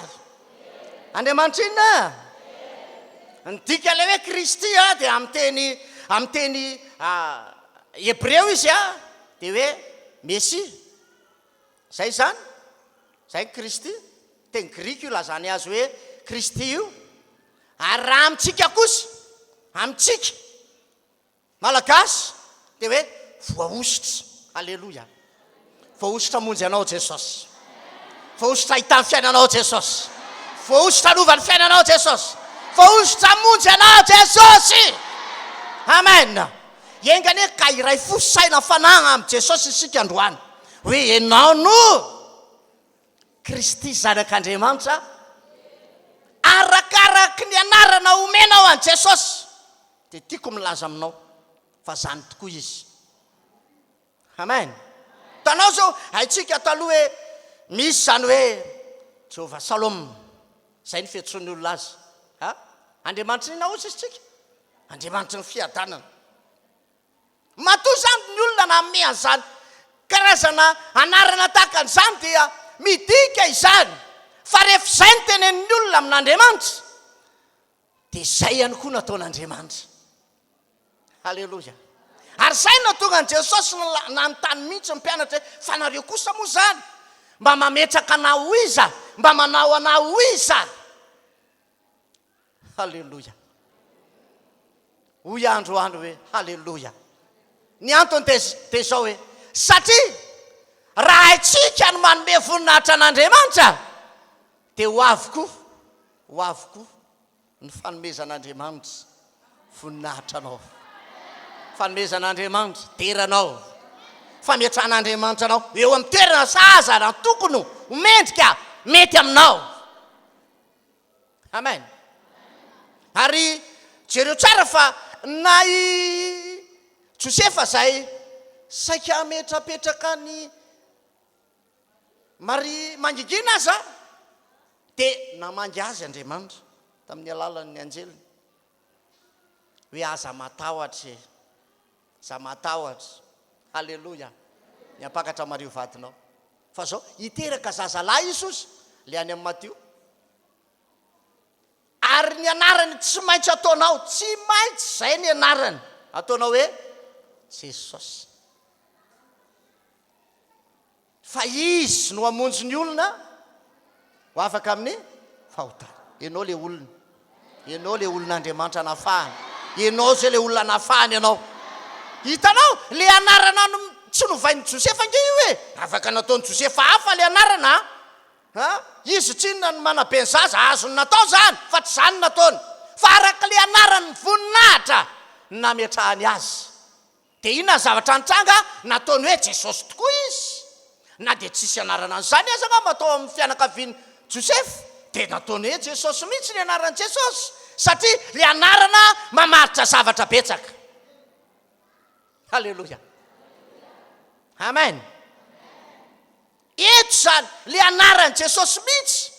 Speaker 1: Andriamanitra inona? Ny dikan'ilay hoe Kristy a dia amin'ny teny amin'ny teny hebreo izy a dia hoe Mesia. Zay izany. Zay ny Kristy. Teny grika io lazany azy hoe Kristy io. Ary raha amintsika kosa, amintsika Malagasy dia hoe voahosotra. Aleloia. Voahosotra hamonjy anao Jesosy. Voahosotra hahita ny fiainanao Jesosy. Voahosotra hanova ny fiainanao Jesosy. Voahosotra hamonjy anao Jesosy. Amen. Enga anie ka hiray fo saina fanahy amin'i Jesosy isika androany. Hoe ianao no Kristy Zanak'Andriamanitra arakaraky ny anarana omenao an'i Jesosy. Dia tiako milaza aminao fa zany tokoa izy. Amen. Hitanao zao, haintsika taloha hoe misy zany hoe Jehovah Salom, zay ny fiantsoan'ny olona azy. Ha? Andriamanitry ny inona hozy izy tsika? Andriamanitry ny fiadanana. Matoa zany ny olona nanome an'izany karazana anarana tahaka an'izany dia midika izany fa rehefa izay no tenenin'ny olona amin'Andriamanitra, Dia izay ihany koa nataon'Andriamanitra. Aleloia. Ary izay no nahatonga an'i Jesosy nanontany mihitsy ny mpianatra hoe, fa nareo kosa moa izany mba mametraka anah ho iza? Mba manao anah ho iza? Aleloia. Hoy aho androany hoe, Haleloia. Ny antony dia dia izao hoe, satria raha haintsika ny manome voninahitra an'Andriamanitra, dia ho avy koa Ho avy koa ny fanomezan'Andriamanitra voninahitra anao. Fanomezan'Andriamanitra dera anao. Fametrahan'Andriamanitra anao eo amin'ny toerana sahaza na tokony ho mendrika mety aminao. Amen. Ary jereo tsara fa na i Josefa izay saika hametrapetraka ny Maria mangigina aza dia namangy azy Andriamanitra tamin'ny alalan'ny anjeliny hoe aza matahotra e, aza matahotra, haleloia, ny hampakatra Maria ho vadinao. Fa zao, hiteraka zazalahy izy ozy, le any amin'ny Matio. Ary ny anarany tsy maintsy ataonao, tsy maintsy zay ny anarany, ataonao hoe Jesosy. Fa Izy no hamonjy ny olona ho afaka amin'ny fahotana. Ianao ilay olona. Ianao ilay olon'Andriamanitra nafahany. Ianao izay ilay olona nafahany ianao. Hitanao? Ilay anarana no tsy novain'i Josefa ange io e. Afaka nataon'i Josefa hafa ilay anarana a. Ha? Izy tsinona no manabe ny zaza, azony natao izany, fa tsy izany no nataony. Fa araka ilay anaran'ny voninahitra no nametrahany azy. Dia inona ny zavatra nitranga? Nataony hoe Jesosy tokoa izy. Na dia tsisy anarana an'izany aza angamba tao amin'ny fianakavian'i Josefa, dia nataony hoe Jesosy mihitsy ny anaran'i Jesosy, satria ilay anarana mamaritra zavatra betsaka. Aleloia. Amen. Eto izany, ilay anaran'i Jesosy mihitsy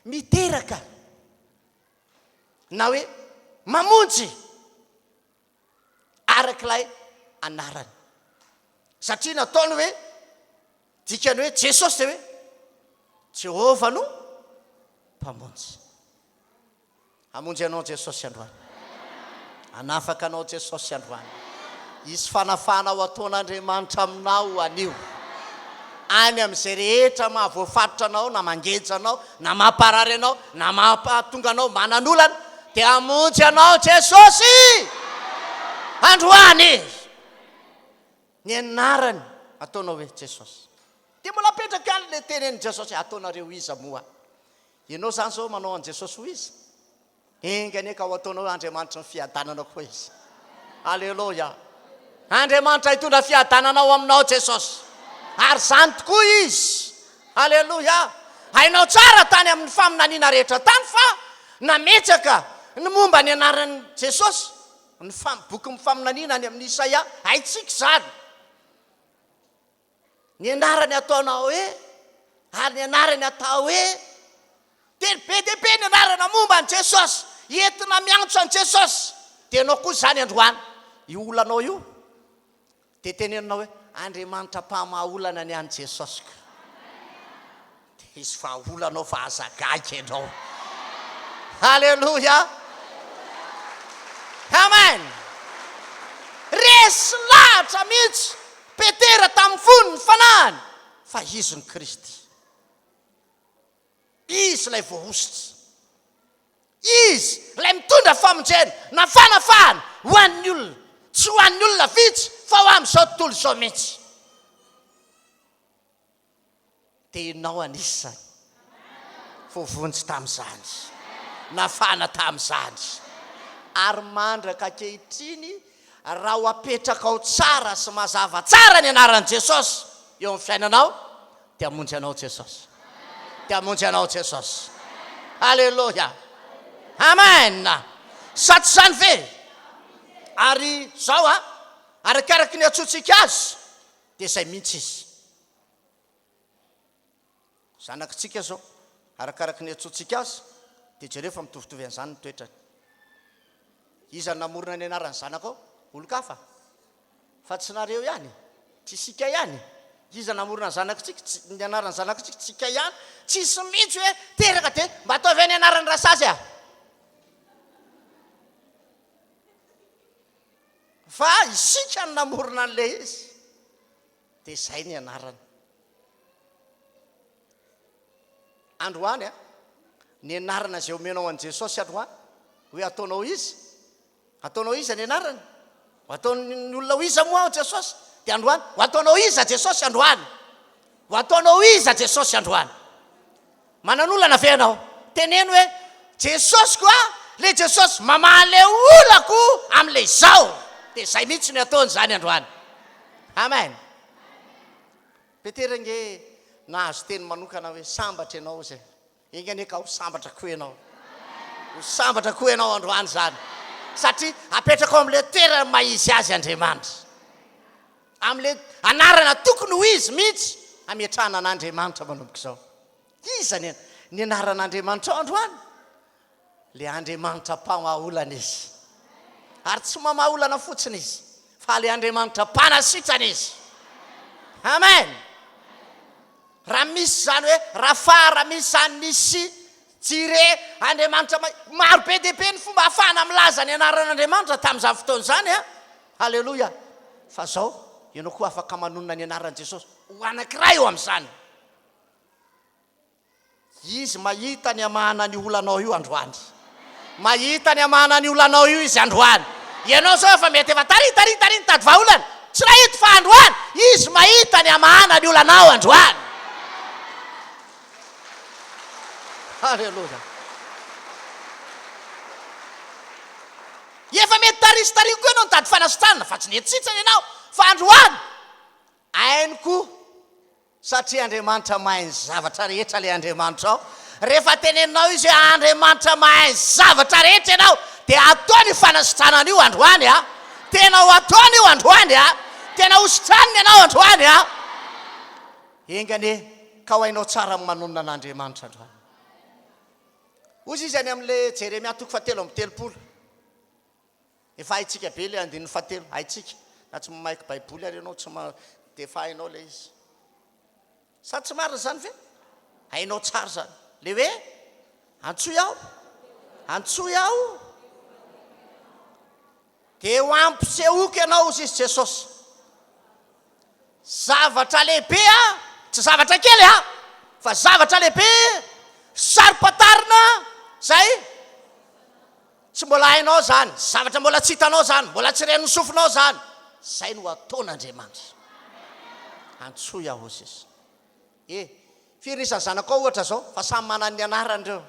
Speaker 1: miteraka na hoe mamonjy arak'ilay anarany. Satria nataony hoe, dikany hoe Jesosy dia hoe Jehovah no Mpamonjy. Hamonjy anao Jesosy androany. Hanafaka anao Jesosy androany. Hisy fanafahana ho ataon'Andriamanitra aminao anio. Any amin'izay rehetra mahavoafaritra anao na mangeja anao na mamparary anao na mampahatonga anao manan'olana dia hamonjy anao Jesosy androany. Ny anarany ataonao hoe Jesosy. Dia mbola apetrako ihany ilay tenenin'i Jesosy hoe ataonareo iza moa? Ianao izany izao manao an'i Jesosy ho iza? Enga anie ka ho ataonao hoe Andriamanitry ny fiadanana koa Izy. Aleloia! Andriamanitra hitondra fiadanana ao aminao Jesosy. Ary izany tokoa Izy. Aleloia! Hainao tsara tany amin'ny faminaniana rehetra tany fa nametraka ny momba ny anaran'i Jesosy ny bokin'ny faminaniana any amin'ny Isaia. Haintsika izany. Ny anarany ataonao hoe, ary ny anarany atao hoe. Teny be dia be ny anarana momba an'i Jesosy, entina miantso an'i Jesosy. Dia ianao koa izany androany, io olanao io, dia teneninao hoe, Andriamanitra mpamaha olana ny an'i Jesosiko. Dia hisy vahaolana ao fa aza gaga ianao. Aleloia. Amen. Resy lahatra mihitsy Petera tamin'ny fony, ny fanahiny, fa izy no Kristy. Izy ilay voahosotra. Izy ilay mitondra famonjena na fanafahana ho an'ny olona. Tsy ho an'ny olona vitsy fa ho amin'izao tontolo izao mihitsy. Dia ianao anisany voavonjy tamin'izany, nafana tamin'izany. Ary mandraka ankehitriny, raha ho apetrakao tsara sy mazava tsara ny anaran'i Jesosy eo amin'ny fiainanao, dia hamonjy anao Jesosy. Dia hamonjy anao Jesosy. Aleloia. Amen. Sa tsy izany ve? Ary izao a, arakaraky ny antsointsika azy, Dia izay mihitsy izy. Zanakitsika izao, arakaraky ny antsointsika azy, dia jereo fa mitovitovy an'izany ny toetrany. Iza no namorona ny anaran'ny zanakao? Olon-kafa? Fa tsy nareo ihany? Tsy isika ihany? Iza namorona ny zanakitsika? Tsy, ny anaran'ny zanakitsika? Tsy isika ihany? Tsisy mihitsy hoe teraka dia mba ataovy ny anaran'i Rasazy a! Fa isika no namorona an'ilay izy, dia izay ny anarany. Androany a, ny anarana izay omenao an'i Jesosy androany, hoe ataonao iza? Ataonao iza ny anarany? Ho ataon'ny olona ho iza moa aho Jesosy? Dia androany, ho ataonao iza Jesosy androany? Ho ataonao iza Jesosy androany? Manan'olana ve ianao? Teneno hoe, Jesosiko a! Ilay Jesosy mamaha ilay olako amin'ilay izao! Dia izay mihitsy no ataony izany androany. Amen. Petera ange nahazo teny manokana hoe sambatra ianao izay. Enga anie ka ho sambatra koa ianao. Ho sambatra koa ianao androany izany. Satria apetraka ao amin'ilay toerana maha izy azy Andriamanitra. Amin'ilay anarana tokony ho izy mihitsy hametrahana an'Andriamanitra manomboka izao. Iza ny ny anaran'Andriamanitra ao androany? Ilay Andriamanitra mpamaha olana izy. Ary tsy mamaha olana fotsiny izy, fa ilay Andriamanitra mpanasitrana izy. Amen. Raha misy izany hoe Rafa, raha misy izany Nissi, Jire, Andriamanitra maro be dia be ny fomba ahafahana milaza ny anaran'Andriamanitra tamin'izany fotoana izany a. Haleloia! Fa zao, ianao koa afaka manonona ny anaran'i Jesosy ho anankiray eo amin'izany. Izy mahita ny hamahana ny olanao io androany. Mahita ny hamahana ny olanao io Izy androany. Ianao zao efa mety efa tary tary tary nitady vahaolana, tsy nahita fa androany Izy mahita ny hamahana ny olanao androany. Haleloia. Efa mety tary sy tary koa ianao nitady fanasitranana fa tsy nety sitrana ianao fa androany hainy koa satria Andriamanitra mahay ny zavatra rehetra ilay Andriamanitrao. Rehefa teneninao izy hoe Andriamanitra mahay ny zavatra rehetra ianao dia ataony io fanasitranana io androany a! Tena ho ataony io androany a! Tena hositranina ianao androany a! Enga anie ka ho hainao tsara ny manonona an'Andriamanitra androany. Hoy izy any amin'ilay Jeremia toko fahatelo amby telopolo. Efa haintsika be ilay andininy fahatelo, haintsika. Na tsy mamaky Baiboly ary ianao tsy ma dia efa hainao ilay izy. Sa tsy marina izany ve? Hainao tsara izany. Ilay hoe antsoy aho, antsoy aho. Dia ho ampisehoako ianao, hoy izy Jesosy. Zavatra lehibe a, tsy zavatra kely a, fa zavatra lehibe saro-pantarina izay tsy mbola hainao izany, zavatra mbola tsy hitanao izany, mbola tsy ren'ny sofinao izany. Izay no ataon'Andriamanitra. Antsoy aho, hoy izy. E, firy ny isan'ny zanakao ohatra izao, fa samy manana ny anarany ireo.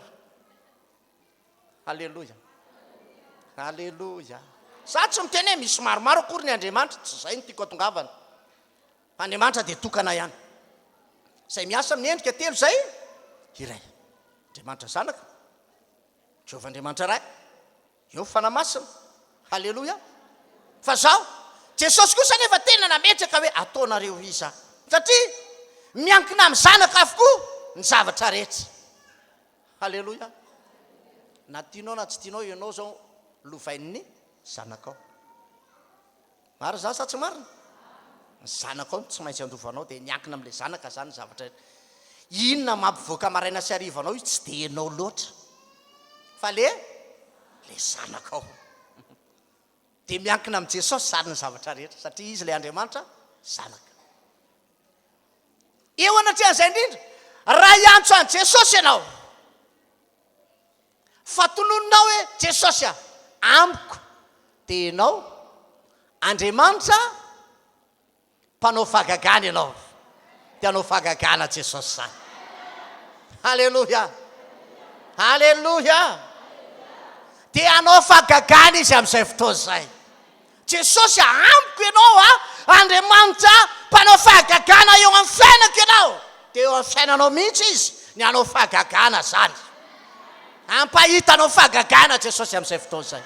Speaker 1: Aleloia. Aleloia. Za tsy miteny hoe misy maromaro akory ny Andriamanitra, tsy izay no tiako atongavana. Fa Andriamanitra dia tokana ihany. Izay miasa amin'ny endrika telo izay iray. Andriamanitra Zanaka, Jehovah Andriamanitra Ray, eo Fanahy Masina. Aleloia. Fa zao, Jesosy kosa anefa tena nametraka hoe ataonareo iza. Satria miankina amin'ny Zanaka avokoa ny zavatra rehetra. Haleloia! Na tianao na tsy tianao, ianao izao lovain'ny zanakao. Marina izany sa tsy marina? Ny zanakao no tsy maintsy handova anao, dia miankina amin'ilay zanaka izany ny zavatra rehetra. Inona mampivoaka maraina sy hariva anao io tsy dia ianao loatra, fa le le zanakao. Dia miankina amin'i Jesosy izany ny zavatra rehetra, satria Izy ilay Andriamanitra Zanaka. Eo anatrehan'izay indrindra, raha hiantso an'i Jesosy ianao, fa tononinao hoe, Jesosy a, amiko dia ianao, Andriamanitra mpanao fahagagana ianao, dia hanao fahagagana Jesosy izany. Aleloia! Aleloia! Dia hanao fahagagana Izy amin'izay fotoana izay. Jesosy a, amiko ianao a, Andriamanitra mpanao fahagagana eo amin'ny fiainako ianao, dia eo amin'ny fiainanao mihitsy Izy ny hanao fahagagana izany. Hampahita anao fahagagana Jesosy amin'izay fotoana izay.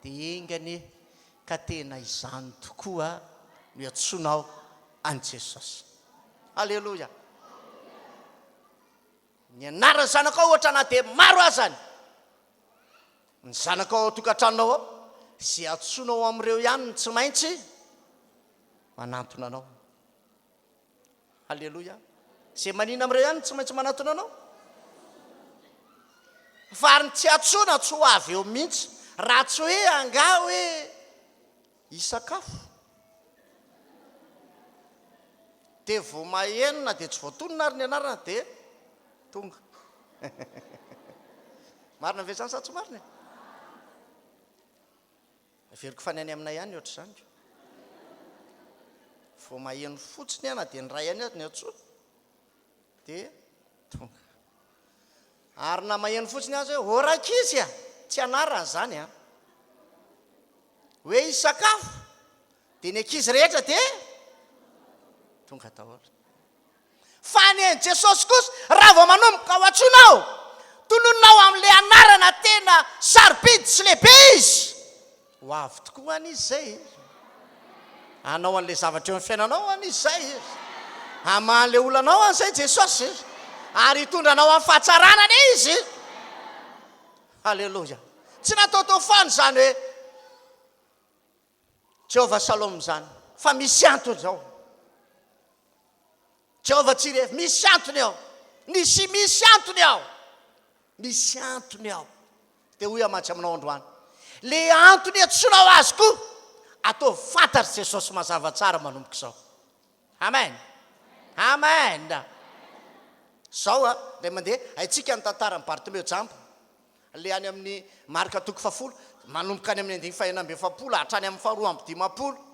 Speaker 1: Dia enga anie ka tena izany tokoa no iantsoanao an'i Jesosy. Aleloia. Ny anaran'ny zanakao ohatra na dia maro azany ny zanakao ao an-tokantranonao ao, izay antsoinao amin'ireo ihany no tsy maintsy manantona anao. Aleloia. Izay manina amin'ireo ihany no tsy maintsy manantona anao. Fa ary ny tsy antsoina tsy ho avy eo mihitsy, raha tsy hoe angaha hoe Hisakafo. Dia vao maheno na dia tsy voatonona ary ny anarana dia tonga. Marina ve izany sa tsy marina e? Heveriko fa ny any aminay ihany ohatr'izany ko. Vao maheno fotsiny na dia ny ray ihany ary ny antsoina dia tonga. Ary na maheno fotsiny aza hoe ô rankizy a! Tsy anarana izany an! Hoe hisakafo dia ny ankizy rehetra dia tonga daholo. Fa ny an'i Jesosy kosa raha vao manomboka ho antsoina ao, tononina ao amin'ilay anarana tena sarobidy sy lehibe izy. Ho avy tokoa any izy izay. Hanao an'ilay zavatra eo amin'ny fiainanao any izy izay. Hamaha an'ilay olanao any izay Jesosy. Ary hitondra anao amin'ny fahatsarana anie izy. Aleloia. Tsy nataotao foana izany hoe Jehovah Shalom izany, fa misy antony izao. Jehovah Jireh, misy antony ao. Nisy misy antony ao. Misy antony ao. Dia hoy aho mantsy aminao androany, le antony iantsoanao azy koa, ataovy fantatr'i Jesosy mazava tsara manomboka izao. Amen. Amen. Zao a, indray mandeha, haintsika ny tantaran'i Bartimeo jamba. Le any amin'ny Marka toko fahafolo, manomboka any amin'ny andininy fahenina amby efapolo hatrany amin'ny faharoa amby dimampolo.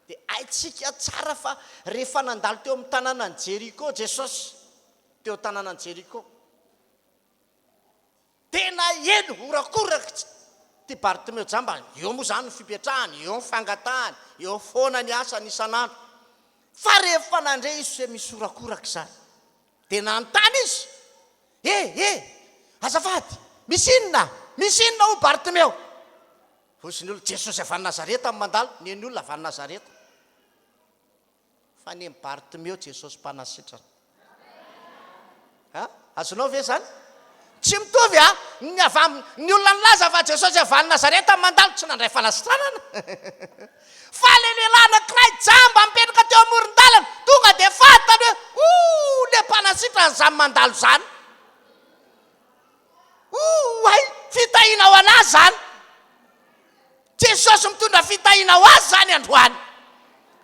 Speaker 1: Dia haintsika tsara fa rehefa nandalo teo amin'ny tanànan'i Jeriko Jesosy, teo an-tanànan'i Jeriko, Tena heno horakoraka ity Bartimeo jamba, eo moa izany ny fipetrahany, eo ny fangatahany, eo foana ny asany isan'andro. Fa rehefa nandre izy hoe misy horakoraka izany, dia nanontany izy, He, he, azafady, misy inona? Misy inona hoy Bartimeo? Hoy ny olona, Jesosy avy any Nazareta no mandalo, ny an'ny olona avy any Nazareta. Fa ny an'i Bartimeo Jesosy mpanasitrana. A? Azonao ve izany? Tsy mitovy a! Ny avy am, ny olona nilaza fa Jesosy avy any Nazareta mandalo tsy nandray fanasitranana. Fa ilay lehilahy anankiray jamba mipetraka teo amoron-dalana, tonga dia fantany hoe, oh, ilay mpanasitrana izany mandalo izany. Oh, hay, fitahiana ho an'ahy izany. Jesosy mitondra fitahiana ho azy izany androany.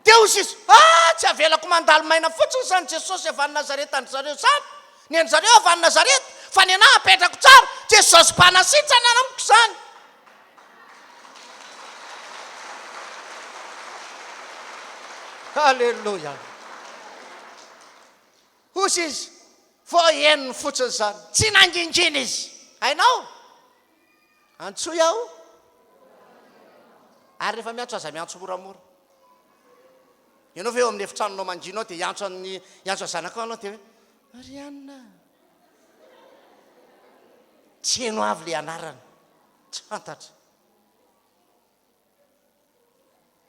Speaker 1: Dia hoy izy, Ah, tsy avelako mandalo maina fotsiny izany Jesosy avy any Nazareta an-dry zareo izany. Ny an-dry zareo avy any Nazareta, fa ny an'ahy apetrako tsara, Jesosy mpanasitrana amiko izany. Haleloia. Hoy izy, Vao henony fotsiny izany. Tsy nangingina izy. Hainao? Antsoy aho. Ary rehefa miantso aza miantso moramora. Ianao ve eo amin'ny efitranonao mangina ao dia hiantso an'ny hiantso ny zanakao ianao dia hoe Marianne. Tsy heno avy ilay anarana. Tsy fantatra.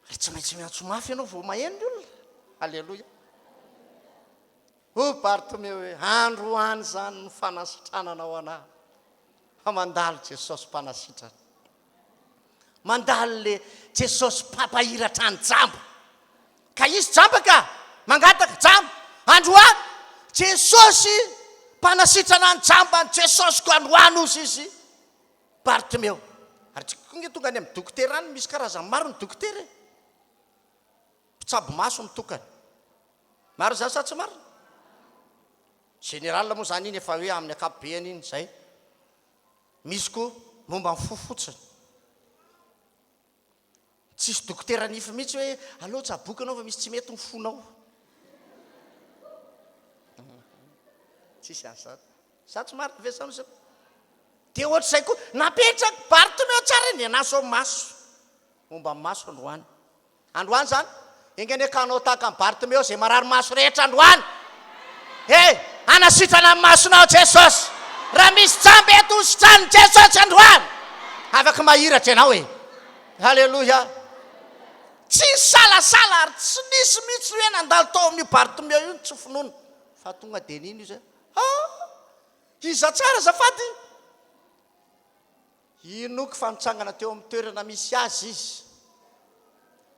Speaker 1: Ary tsy maintsy miantso mafy ianao vao maheno ny olona. Aleloia. Hoy Bartomeo hoe, Androany izany no fanasitrananao anah. Fa mandalo Jesosy mpanasitrana. Mandalo le Jesosy mpampahiratra ny jamba. Ka izy jamba ka, mangataka jamba. Androany, Jesosy mpanasitrana ny jamba, ny Jesosiko androany hozy izy. Bartimeo. Ary tsika koa nge tonga any amin'ny dokotera any, misy karazany maro ny dokotera e. Mpitsabo maso mitokana. Marina izany sa tsy marina? Général moa izany iny efa hoe amin'ny ankapobeny iny izay. Misy koa momba ny fo fotsiny. Tsisy dokotera nify mihitsy hoe aleo tsaboiko ianao fa misy tsy mety ny fonao. Tsisy an'izany. Za tsy marina ve zany zao? Dia ohatr'izay koa, napetraka Bartimeo tsara ny anah zao maso. Momba ny maso androany. Androany zany, enga anie ka hanao tahaka an'i Bartimeo izay marary maso rehetra androany. He, hanasitrana ny masonao Jesosy. Raha misy jamba eto ho sitranin'i Jesosy androany. Afaka mahiratra ianao e. Haleloia. Tsy nisalasala ary tsy nisy mihitsy hoe nandalo tao amin'io Bartimeo io ny tsy finoana. Fa tonga dia nino izy hoe, Ah! Iza tsara azafady? Inoako fa nitsangana teo amin'ny toerana misy azy izy.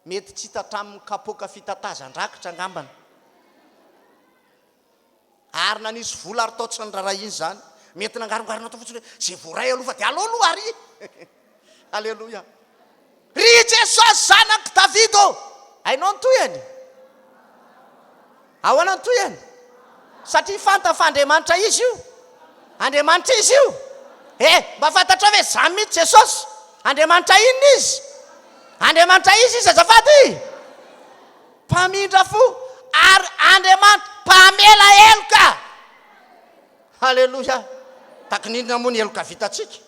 Speaker 1: Mety tsy hita hatramin'ny kapoaka fitatazan-drakitra angambany. Ary nanisy vola ary tao tsy niraharahiany izany. Mety nangarongarona tao fotsiny hoe, izay voaray aloha fa dia aleo aloha ary! Aleloia! Ry Jesosy zanak'i Davida ô! Hainao ny tohiny? Ahoana ny tohiny? Satria fantany fa Andriamanitra izy io. Andriamanitra izy io. Eh, mba fantatrao ve izany mihitsy Jesosy? Andriamanitra inona izy? Andriamanitra izy izy azafady? Mpamindra fo ary Andriamanitra mpamela heloka. Haleloia. Takin'inona moa ny heloka vitantsika?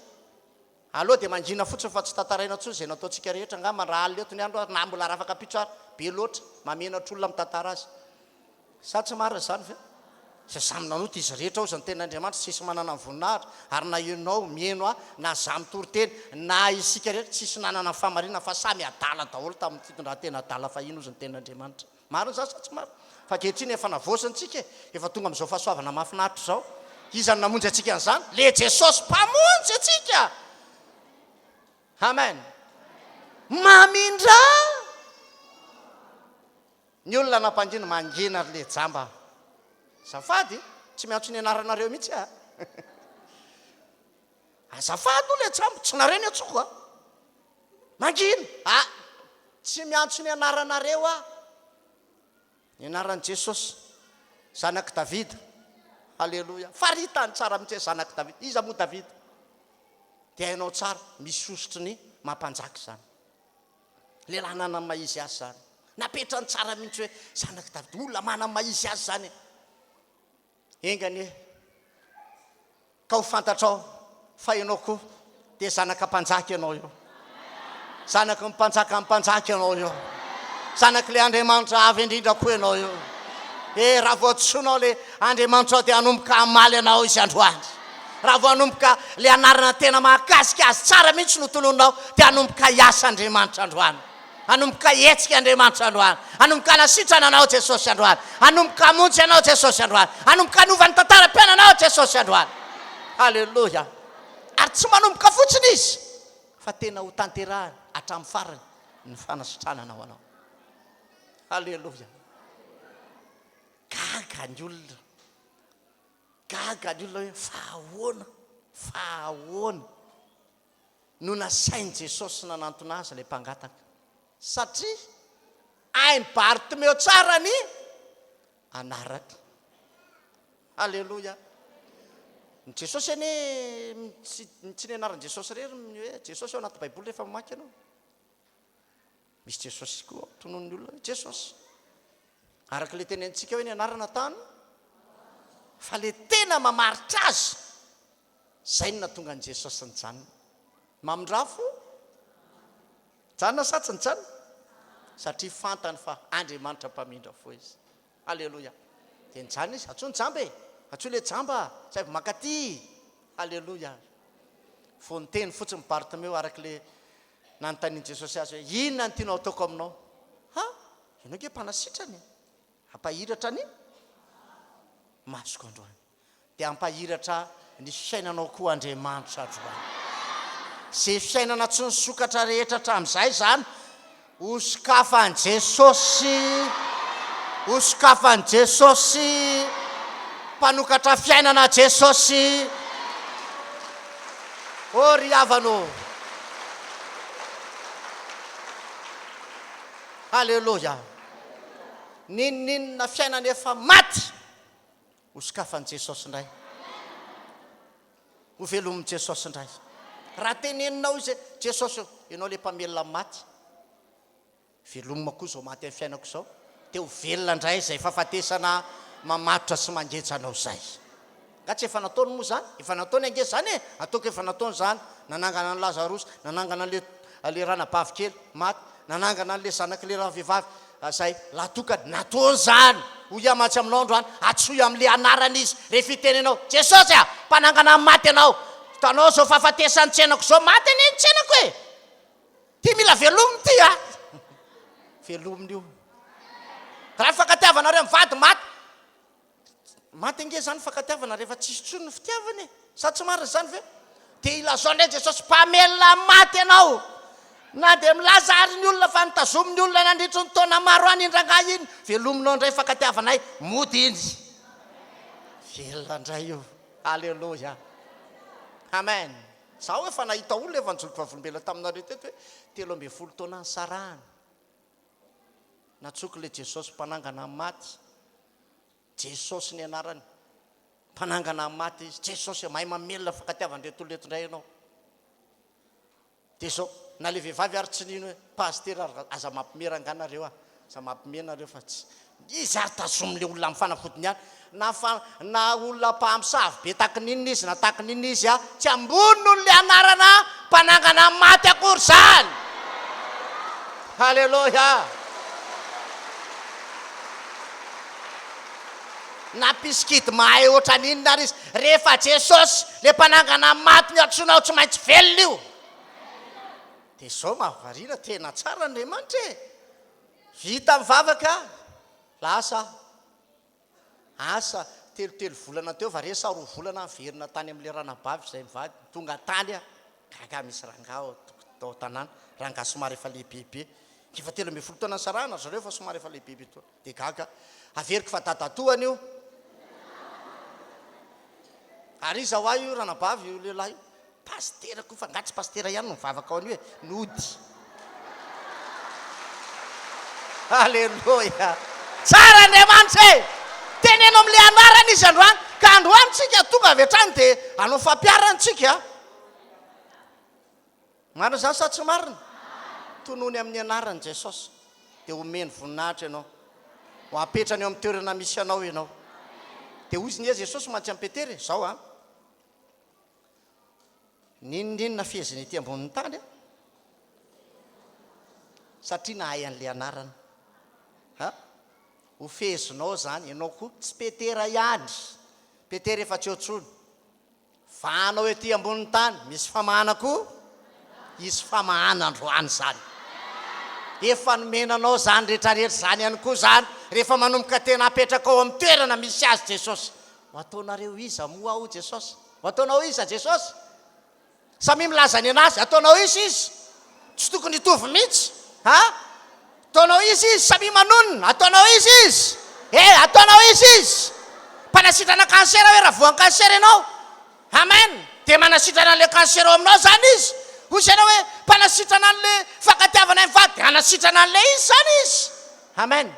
Speaker 1: Aleo dia mangina fotsiny fa tsy tantaraina intsony izay nataontsika rehetra angamba raha alina eto ny andro ary na mbola rafaka ampitso ary be loatra mahamenatra olona mitantara azy. Sa tsy marina izany ve? Izay samy nanota izy rehetra hozy ny tenin'Andriamanitra tsisy manana ny voninahitra ary na ianao miheno ahy na za mitory teny na isika rehetra tsisy nanana ny fahamarinana fa samy adala daholo tamin'ny fitondran-tena adala fahiny hozy ny tenin'Andriamanitra. Marina izany sa tsy marina? Fa ankehitriny efa navaozina tsika e, efa tonga amin'izao fahasoavana mahafinaritra izao. Iza no namonjy antsika an'izany? Le Jesosy Mpamonjy antsika! Amen! Mamindrà! Ny olona nampangina, mangina ry le jamba. Azafady, tsy miantso ny anaranareo mihitsy aho. Azafady hoy le jamba, tsy nareo ny antsoko a. Mangina! Ah! Tsy miantso ny anaranareo aho. Ny anaran'i Jesosy, zanak'i Davida. Aleloia. Faritany tsara mihitsy hoe zanak'i Davida. Iza moa Davida? Dia hainao tsara, misy sosotry ny maha-mpanjaka izany. Lehilahy nanana ny maha-izy azy izany. Napetrany tsara mihitsy hoe zanak'i Davida. Olona manana ny maha-izy azy izany e. Enga anie ka ho fantatrao fa ianao koa dia zanaka mpanjaka ianao io. Zanaky ny mpanjakan'ny mpanjaka ianao io. Zanak'ilay Andriamanitra avo indrindra koa ianao io. E, raha vao antsoinao ilay Andriamanitrao dia hanomboka hamaly anao izy androany. Raha vao hanomboka ilay anarana tena mahakasika azy tsara mihitsy no tononinao dia hanomboka hiasa Andriamanitra androany. Hanomboka hihetsika Andriamanitra androany. Hanomboka hanasitrana anao Jesosy androany. Hanomboka hamonjy anao Jesosy androany. Hanomboka hanova ny tantaram-piainanao Jesosy androany. Haleloia. Ary tsy manomboka fotsiny Izy, fa tena ho tanterahiny hatramin'ny farany ny fanasitranana ho anao. Haleloia. Gaga ny olona. Gaga ny olona hoe fa ahoana? Fa ahoana? No nasain'i Jesosy nanantona azy ilay mpangataka, satria hain'i Bartimeo tsara ny anarany. Aleloia! Ny Jesosy anie, tsy, tsy ny anaran'i Jesosy irery ny hoe Jesosy ao anaty Baiboly rehefa mamaky ianao. Misy Jesosy koa ao, tonon'ny olona hoe Jesosy. Araka ilay tenenintsika hoe ny anarana tany, fa ilay tena mamaritra azy, izay no nahatonga an'i Jesosy nijanona. Mamindrafo? Nijanona sa tsy nijanona? Satria fantany fa Andriamanitra mpamindra fo izy. Aleloia. Dia nijanona izy. Antsoy ny jamba e! Antsoy ilay jamba! Saivo mankaty! Aleloia. Vao niteny fotsiny Bartimeo araka ilay nanontanian'i Jesosy azy hoe, Inona no tianao hataoko aminao? Ha? Ianao ange mpanasitrana e! Hampahiratra ny masoko androany. Dia hampahiratra ny fiainanao koa Andriamanitra androany. Izay fiainana tsy nisokatra rehetra hatramin'izay izany, hosokafan'i Jesosy, hosokafan'i Jesosy, mpanokatra fiainana Jesosy. Ô ry havana ô! Haleloia! N'inon'inona fiainana efa maty, Hosokafan'i Jesosy indray. Hovelomin'i Jesosy indray. Raha teneninao Izy hoe, Jesosy ô, Ianao ilay mpamelona ny maty, velomina koa izao maty amin'ny fiainako izao, dia ho velona indray izay fahafatesana mamatotra sy mangeja anao izay. Nga tsy efa nataony moa izany? Efa nataony ange izany e! Ataoko efa nataony izany. Nanangana an'i Lazarosy, nanangana an'ilay ilay ranabavy kely maty, nanangana an'ilay zanak'ilay ravehivavy izay lahatokana. Nataony izany! Hoy aho mantsy aminao androany, antsoy amin'ilay anarana izy rehefa hiteny ianao, Jesosy a! Mpanangana ny maty ianao. Hitanao izao fahafatesan'ny tsenako izao, maty anie ny tsenako e! Ty mila velomina ty a! Velomina io. Raha ny fankatiavanareo mivady maty, Maty ange izany fankatiavana rehefa tsisy intsony ny fitiavana e! Sa tsy marina izany ve? Dia ilazao indray Jesosy mpamelona maty ianao! Na dia milaza ary ny olona fa nitazomin'ny olona nandritry ny taona maro any iny rangahy iny, velominao indray fankatiavanay, mody iny! Velona indray io! Aleloia! Amen! Izaho efa nahita olona efa nijoro vavolombelona taminareo teto hoe 13 taona nisarahana. Natsoiko ilay Jesosy mpanangana ny maty. Jesosy ny anarany. Mpanangana ny maty izy. Jesosy mahay mamelona fankatiavan-dreto olona eto indray ianao. Dia izao, na ilay vehivavy ary tsy nino hoe pasitera ary aza mampime rangahy nareo a. Aza mampime nareo fa tsy. Izy ary tazomin'ilay olona amin'ny fanafodiny ihany. Na fa na olona mpamosavy be takin'inona izy na takin'inona izy a, tsy ambony noho ilay anarana mpanangana ny maty akory izany. Haleloia! Na mpisikidy mahay ohatran'inona ary izy, rehefa Jesosy ilay mpanangana ny maty no antsoinao tsy maintsy velona io. Dia izao mahavariana, tena tsara Andriamanitra e! Vita mivavaka, lasa aho. Asa, telotelo volana teo va re sa roa volana aho niverina tany amin'ilay ranabavy izay mivady, tonga tany aho, gaga misy rangahy ao tao an-tanàna, rangahy somary efa lehibebe, efa 13 taona nisarahana ry zareo fa somary efa lehibebe taona, dia gaga aho, averiko fa dadatoany io, ary iza ho ahy io ranabavy io lehilahy io? Pasitera koa fa nga tsy pasitera ihany no mivavaka ao an'io e! Nody. Aleloia! Tsara Andriamanitra e! Teneno amin'ilay anarana izy androany, ka androany tsika tonga avy hatrany dia hanao fampiharana tsika. Marina izany sa tsy marina? Tonony amin'ny anaran'i Jesosy dia homeny voninahitra ianao. Ho apetrany eo amin'ny toerana misy anao ianao. Dia hoy izy anie Jesosy mantsy amin'i Petera e, izao an. N'inon'inona fehezina ety ambonin'ny tany an! Satria nahay an'ilay anarana. Ha? Ho fehezinao izany, ianao koa. Tsy Petera ihany. Petera efa tsy eo intsony. Vahanao ety ambonin'ny tany, misy famahana koa? Hisy famahana androany izany. Efa nomena anao izany rehetrarehetra izany ihany koa izany rehefa manomboka tena apetrakao amin'ny toerana misy azy Jesosy. Ho ataonareo iza moa aho Jesosy? Ho ataonao iza Jesosy? Samia milaza ny anazy, ataonao iza izy? Tsy tokony hitovy mihitsy. Ha? Ataonao iza izy? Samia manonona, ataonao iza izy? Eh, ataonao iza izy? Mpanasitrana cancer hoe raha voan'ny cancer ianao. Amen! Dia manasitrana an'ilay cancer ao aminao izany izy. Hoy ianao hoe mpanasitrana an'ilay fankatiavana ny vady, dia hanasitrana an'ilay izy izany izy. Amen!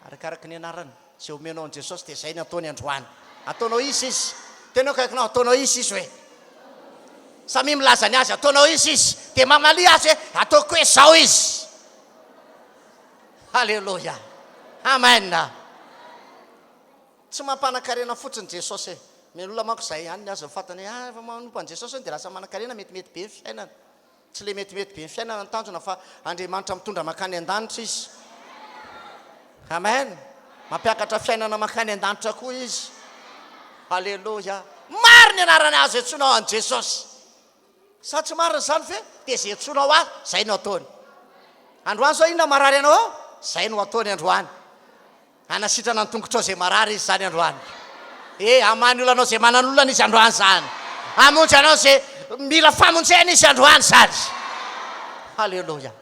Speaker 1: Arakaraky ny anarany. Izay omenao an'i Jesosy dia izay ny ataony androany. Ataonao iza izy? Tena akaikinao, ataonao iza izy hoe? Samia milaza ny azy, ataonao iza izy? Dia mamalia azy hoe, ataoko hoe izao izy. Haleloia. Amen. Tsy mampanan-karena fotsiny Jesosy e. Ny olona manko izay ihany ny azy ny fantany hoe, ah, efa manompo an'i Jesosy dia lasa manan-karena, metimety be ny fiainana. Tsy le metimety be ny fiainana ny tanjona fa Andriamanitra mitondra mankany an-danitra izy. Amen. Mampiakatra fiainana mankany an-danitra koa izy. Aleloia. Maro ny anarana azo iantsoana an'i Jesosy. Sa tsy marina izany ve? Dia izay iantsoanao azy, izay no ataony. Androany izao inona marary anao ao? Izay no ataony androany. Hanasitrana ny tongotrao izay marary Izy izany androany. E, hamaha ny olanao izay manan'olana Izy androany izany. Hamonjy anao izay mila famonjena Izy androany izany. Haleloia.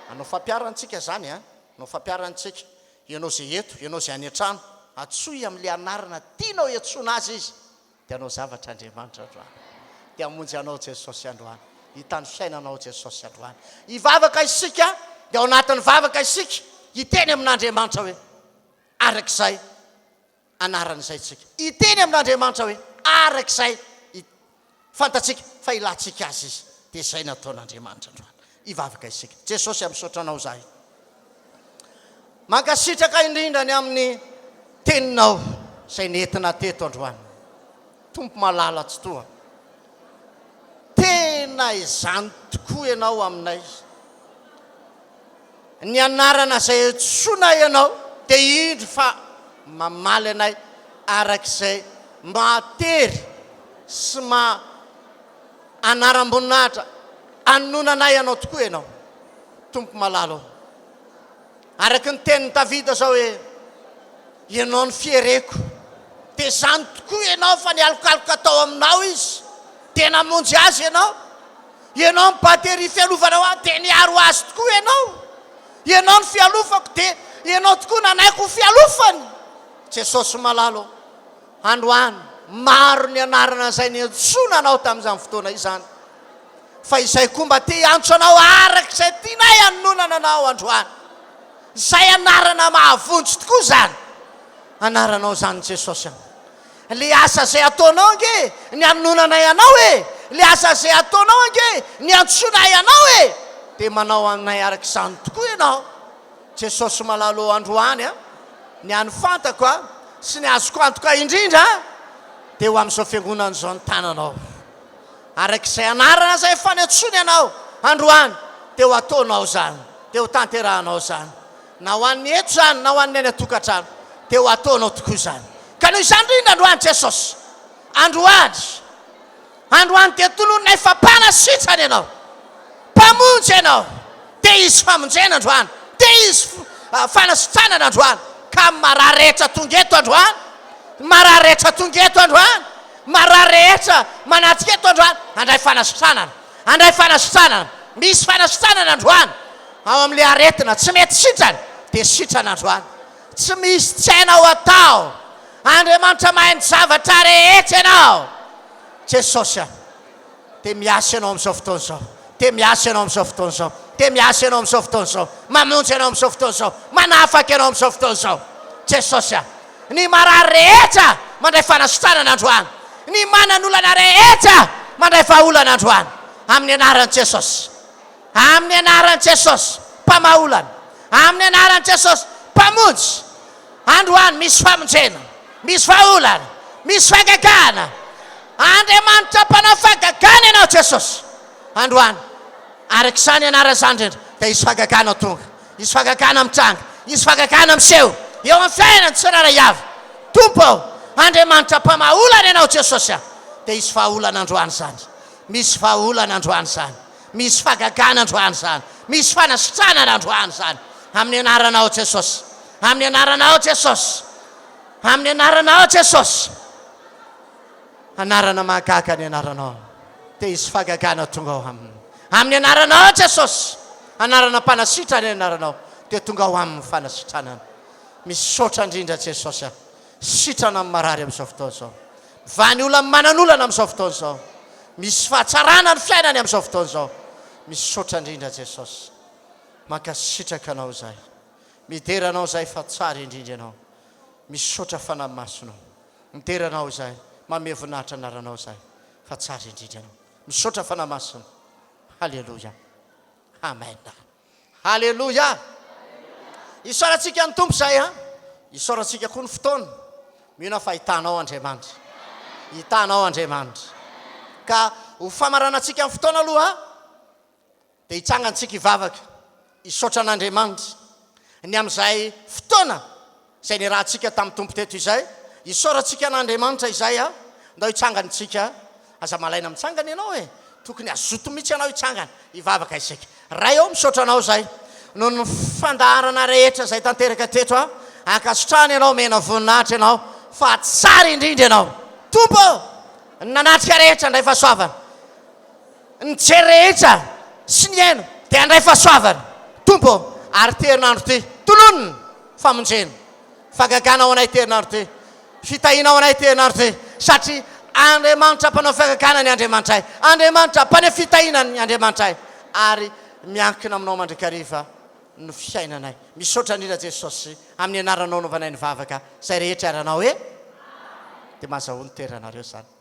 Speaker 1: Hanao fampiharana antsika izany an. Hanao fampiharana antsika. Ianao izay eto, ianao izay any an-trano, antsoy amin'ilay anarana tianao hiantsoana Azy Izy. Dia hanao zavatra Andriamanitra androany. Dia hamonjy anao Jesosy androany. Hita ny fiainanao Jesosy androany. Hivavaka isika, dia ao anatin'ny vavaka isika, hiteny amin'Andriamanitra hoe, arak'izay anarana izay isika. Hiteny amin'Andriamanitra hoe, arak'izay fantatsika fa ilantsika azy Izy. Dia izay no ataon'Andriamanitra androany. Hivavaka isika. Jesosy a, misaotra Anao izahay. Mankasitraka indrindra ny amin'ny teninao izay nentina teto androany. Tompo malala Tsitoha, tena izany tokoa ianao aminay. Ny anarana izay antsoina ianao dia indro fa mamaly anay arak'izay mahatery sy maha anaram-boninahitra anononanay anao tokoa ianao. Tompo malala ô. Araka ny tenin'i Davida izao hoe, Ianao no fiereko. Dia izany tokoa ianao fa nialokaloka tao aminao izy, dia namonjy azy ianao. Ianao no bateria fialovana ho ahy, dia niaro azy tokoa ianao. Ianao no fialofako, dia ianao tokoa nanaiky ho fialofany. Jesosy malala ô, androany maro ny anarana izay niantsoana anao tamin'izany fotoana izany. Fa izay koa mba te hiantso anao araka izay tianay hanononana anao androany. Izay anarana mahavonjy tokoa izany anaranao izany Jesosy a. Le asa izay ataonao ange ny hanononanay anao e, le asa izay ataonao ange ny hiantsoanay anao e, dia manao anay araka izany tokoa ianao. Jesosy malala ô androany a, ny hany fantako a, sy ny azoko antoka indrindra a, dia ho amin'izao fiangonana izao ny tananao. Araka izay anarana izay efa niantsoany anao androany, dia ho ataonao izany, dia ho tanterahanao izany. Na ho an'ny eto izany, na ho an'ny any an-tokantrano, dia ho ataonao tokoa izany. Ka noho izany indrindra androany Jesosy, androany, androany dia tonononay fa mpanasitrana Ianao, Mpamonjy Ianao, dia hisy famonjena androany, dia hisy fanasitranana androany, ka ny marary rehetra tonga eto androany, ny marary rehetra tonga eto androany, Marary rehetra manatrika eto androany, handray fanasitranana. Handray fanasitranana. Misy fanasitranana androany. Ao amin'ilay aretina tsy mety sitrana, dia sitrana androany. Tsy misy tsy hainao atao. Andriamanitra mahay ny zavatra rehetra ianao. Jesosy a. Dia miasa ianao amin'izao fotoana izao. Dia miasa ianao amin'izao fotoana izao. Dia miasa ianao amin'izao fotoana izao. Mamonjy ianao amin'izao fotoana izao. Manafaka ianao amin'izao fotoana izao. Jesosy a. Ny marary rehetra mandray fanasitranana androany. Ny manan'olana rehetra mandray vahaolana androany. Amin'ny anaran'i Jesosy. Amin'ny anaran'i Jesosy. Mpamaha olana. Amin'ny anaran'i Jesosy. Mpamonjy. Androany misy famonjena, misy vahaolana, misy fahagagana. Andriamanitra mpanao fahagagana ianao Jesosy. Androany, araka izany anarana izany indrindra, dia hisy fahagagana tonga, hisy fahagagana mitranga, hisy fahagagana miseho eo amin'ny fiainan'ny tsirairay avy. Tompo ô, Andriamanitra mpamaha olana ianao Jesosy a, dia hisy vahaolana androany izany. Misy vahaolana androany izany. Misy fahagagana androany izany. Misy fanasitranana androany izany. Amin'ny anaranao Jesosy. Amin'ny anaranao Jesosy. Amin'ny anaranao Jesosy. Anarana mahagaga ny anaranao. Te hisy fahagagana tonga ao aminy. Amin'ny anaranao Jesosy. Anarana mpanasitrana ny anaranao. Dia tonga ao aminy fanasitranana. Misaotra indrindra Jesosy a. Sitrana ny marary amin'izao fotoana izao. Mivaha ny olona manan'olana amin'izao fotoana izao. Misy fahatsarana ny fiainany amin'izao fotoana izao. Misaotra indrindra Jesosy. Mankasitraka Anao izahay. Midera Anao izahay fa tsara indrindra Ianao. Misaotra Fanahy Masinao. Midera Anao izahay. Manome voninahitra Anaranao izahay fa tsara indrindra Ianao. Misaotra Fanahy Masina. Haleloia. Amen. Haleloia! Isaorantsika ny Tompo izay an! Isaorantsika koa ny fotoana. Mino aho fa hitanao Andriamanitra. Hitanao Andriamanitra. Ka ho famaranantsika ny fotoana aloha dia hitsangantsika hivavaka, hisaotra an'Andriamanitra ny amin'izay fotoana Izay niarahantsika tamin'ny Tompo teto izay. Isaorantsika an'Andriamanitra izay a! Ndao hitsangana isika. Aza malaina mitsangana ianao e! Tokony hazoto mihitsy ianao hitsangana. Hivavaka isika. Ray ô, misaotra Anao izay noho ny fandaharana rehetra izay tanteraka teto a! Ankasitrahana Ianao, omena voninahitra Ianao fa tsara indrindra Ianao. Tompo ô! Ny nanatrika rehetra handray fahasoavana. Ny nijery rehetra sy nihaino dia handray fahasoavana. Tompo ô! Ary ity herinandro ity, tononina! Famonjena. Fahagagana ho anay ity herinandro ity. Fitahiana ho anay ity herinandro ity. Satria Andriamanitra mpanao fahagagana ny Andriamanitray. Andriamanitra mpaneho fitahiana ny Andriamanitray. Ary miankina aminao mandrakariva ny fiainanay. Misaotra indrindra Jesosy amin'ny anaranao anaovanay ny vavaka. Izay rehetra iharanao e! Dia mazahoa ny toeranareo izany.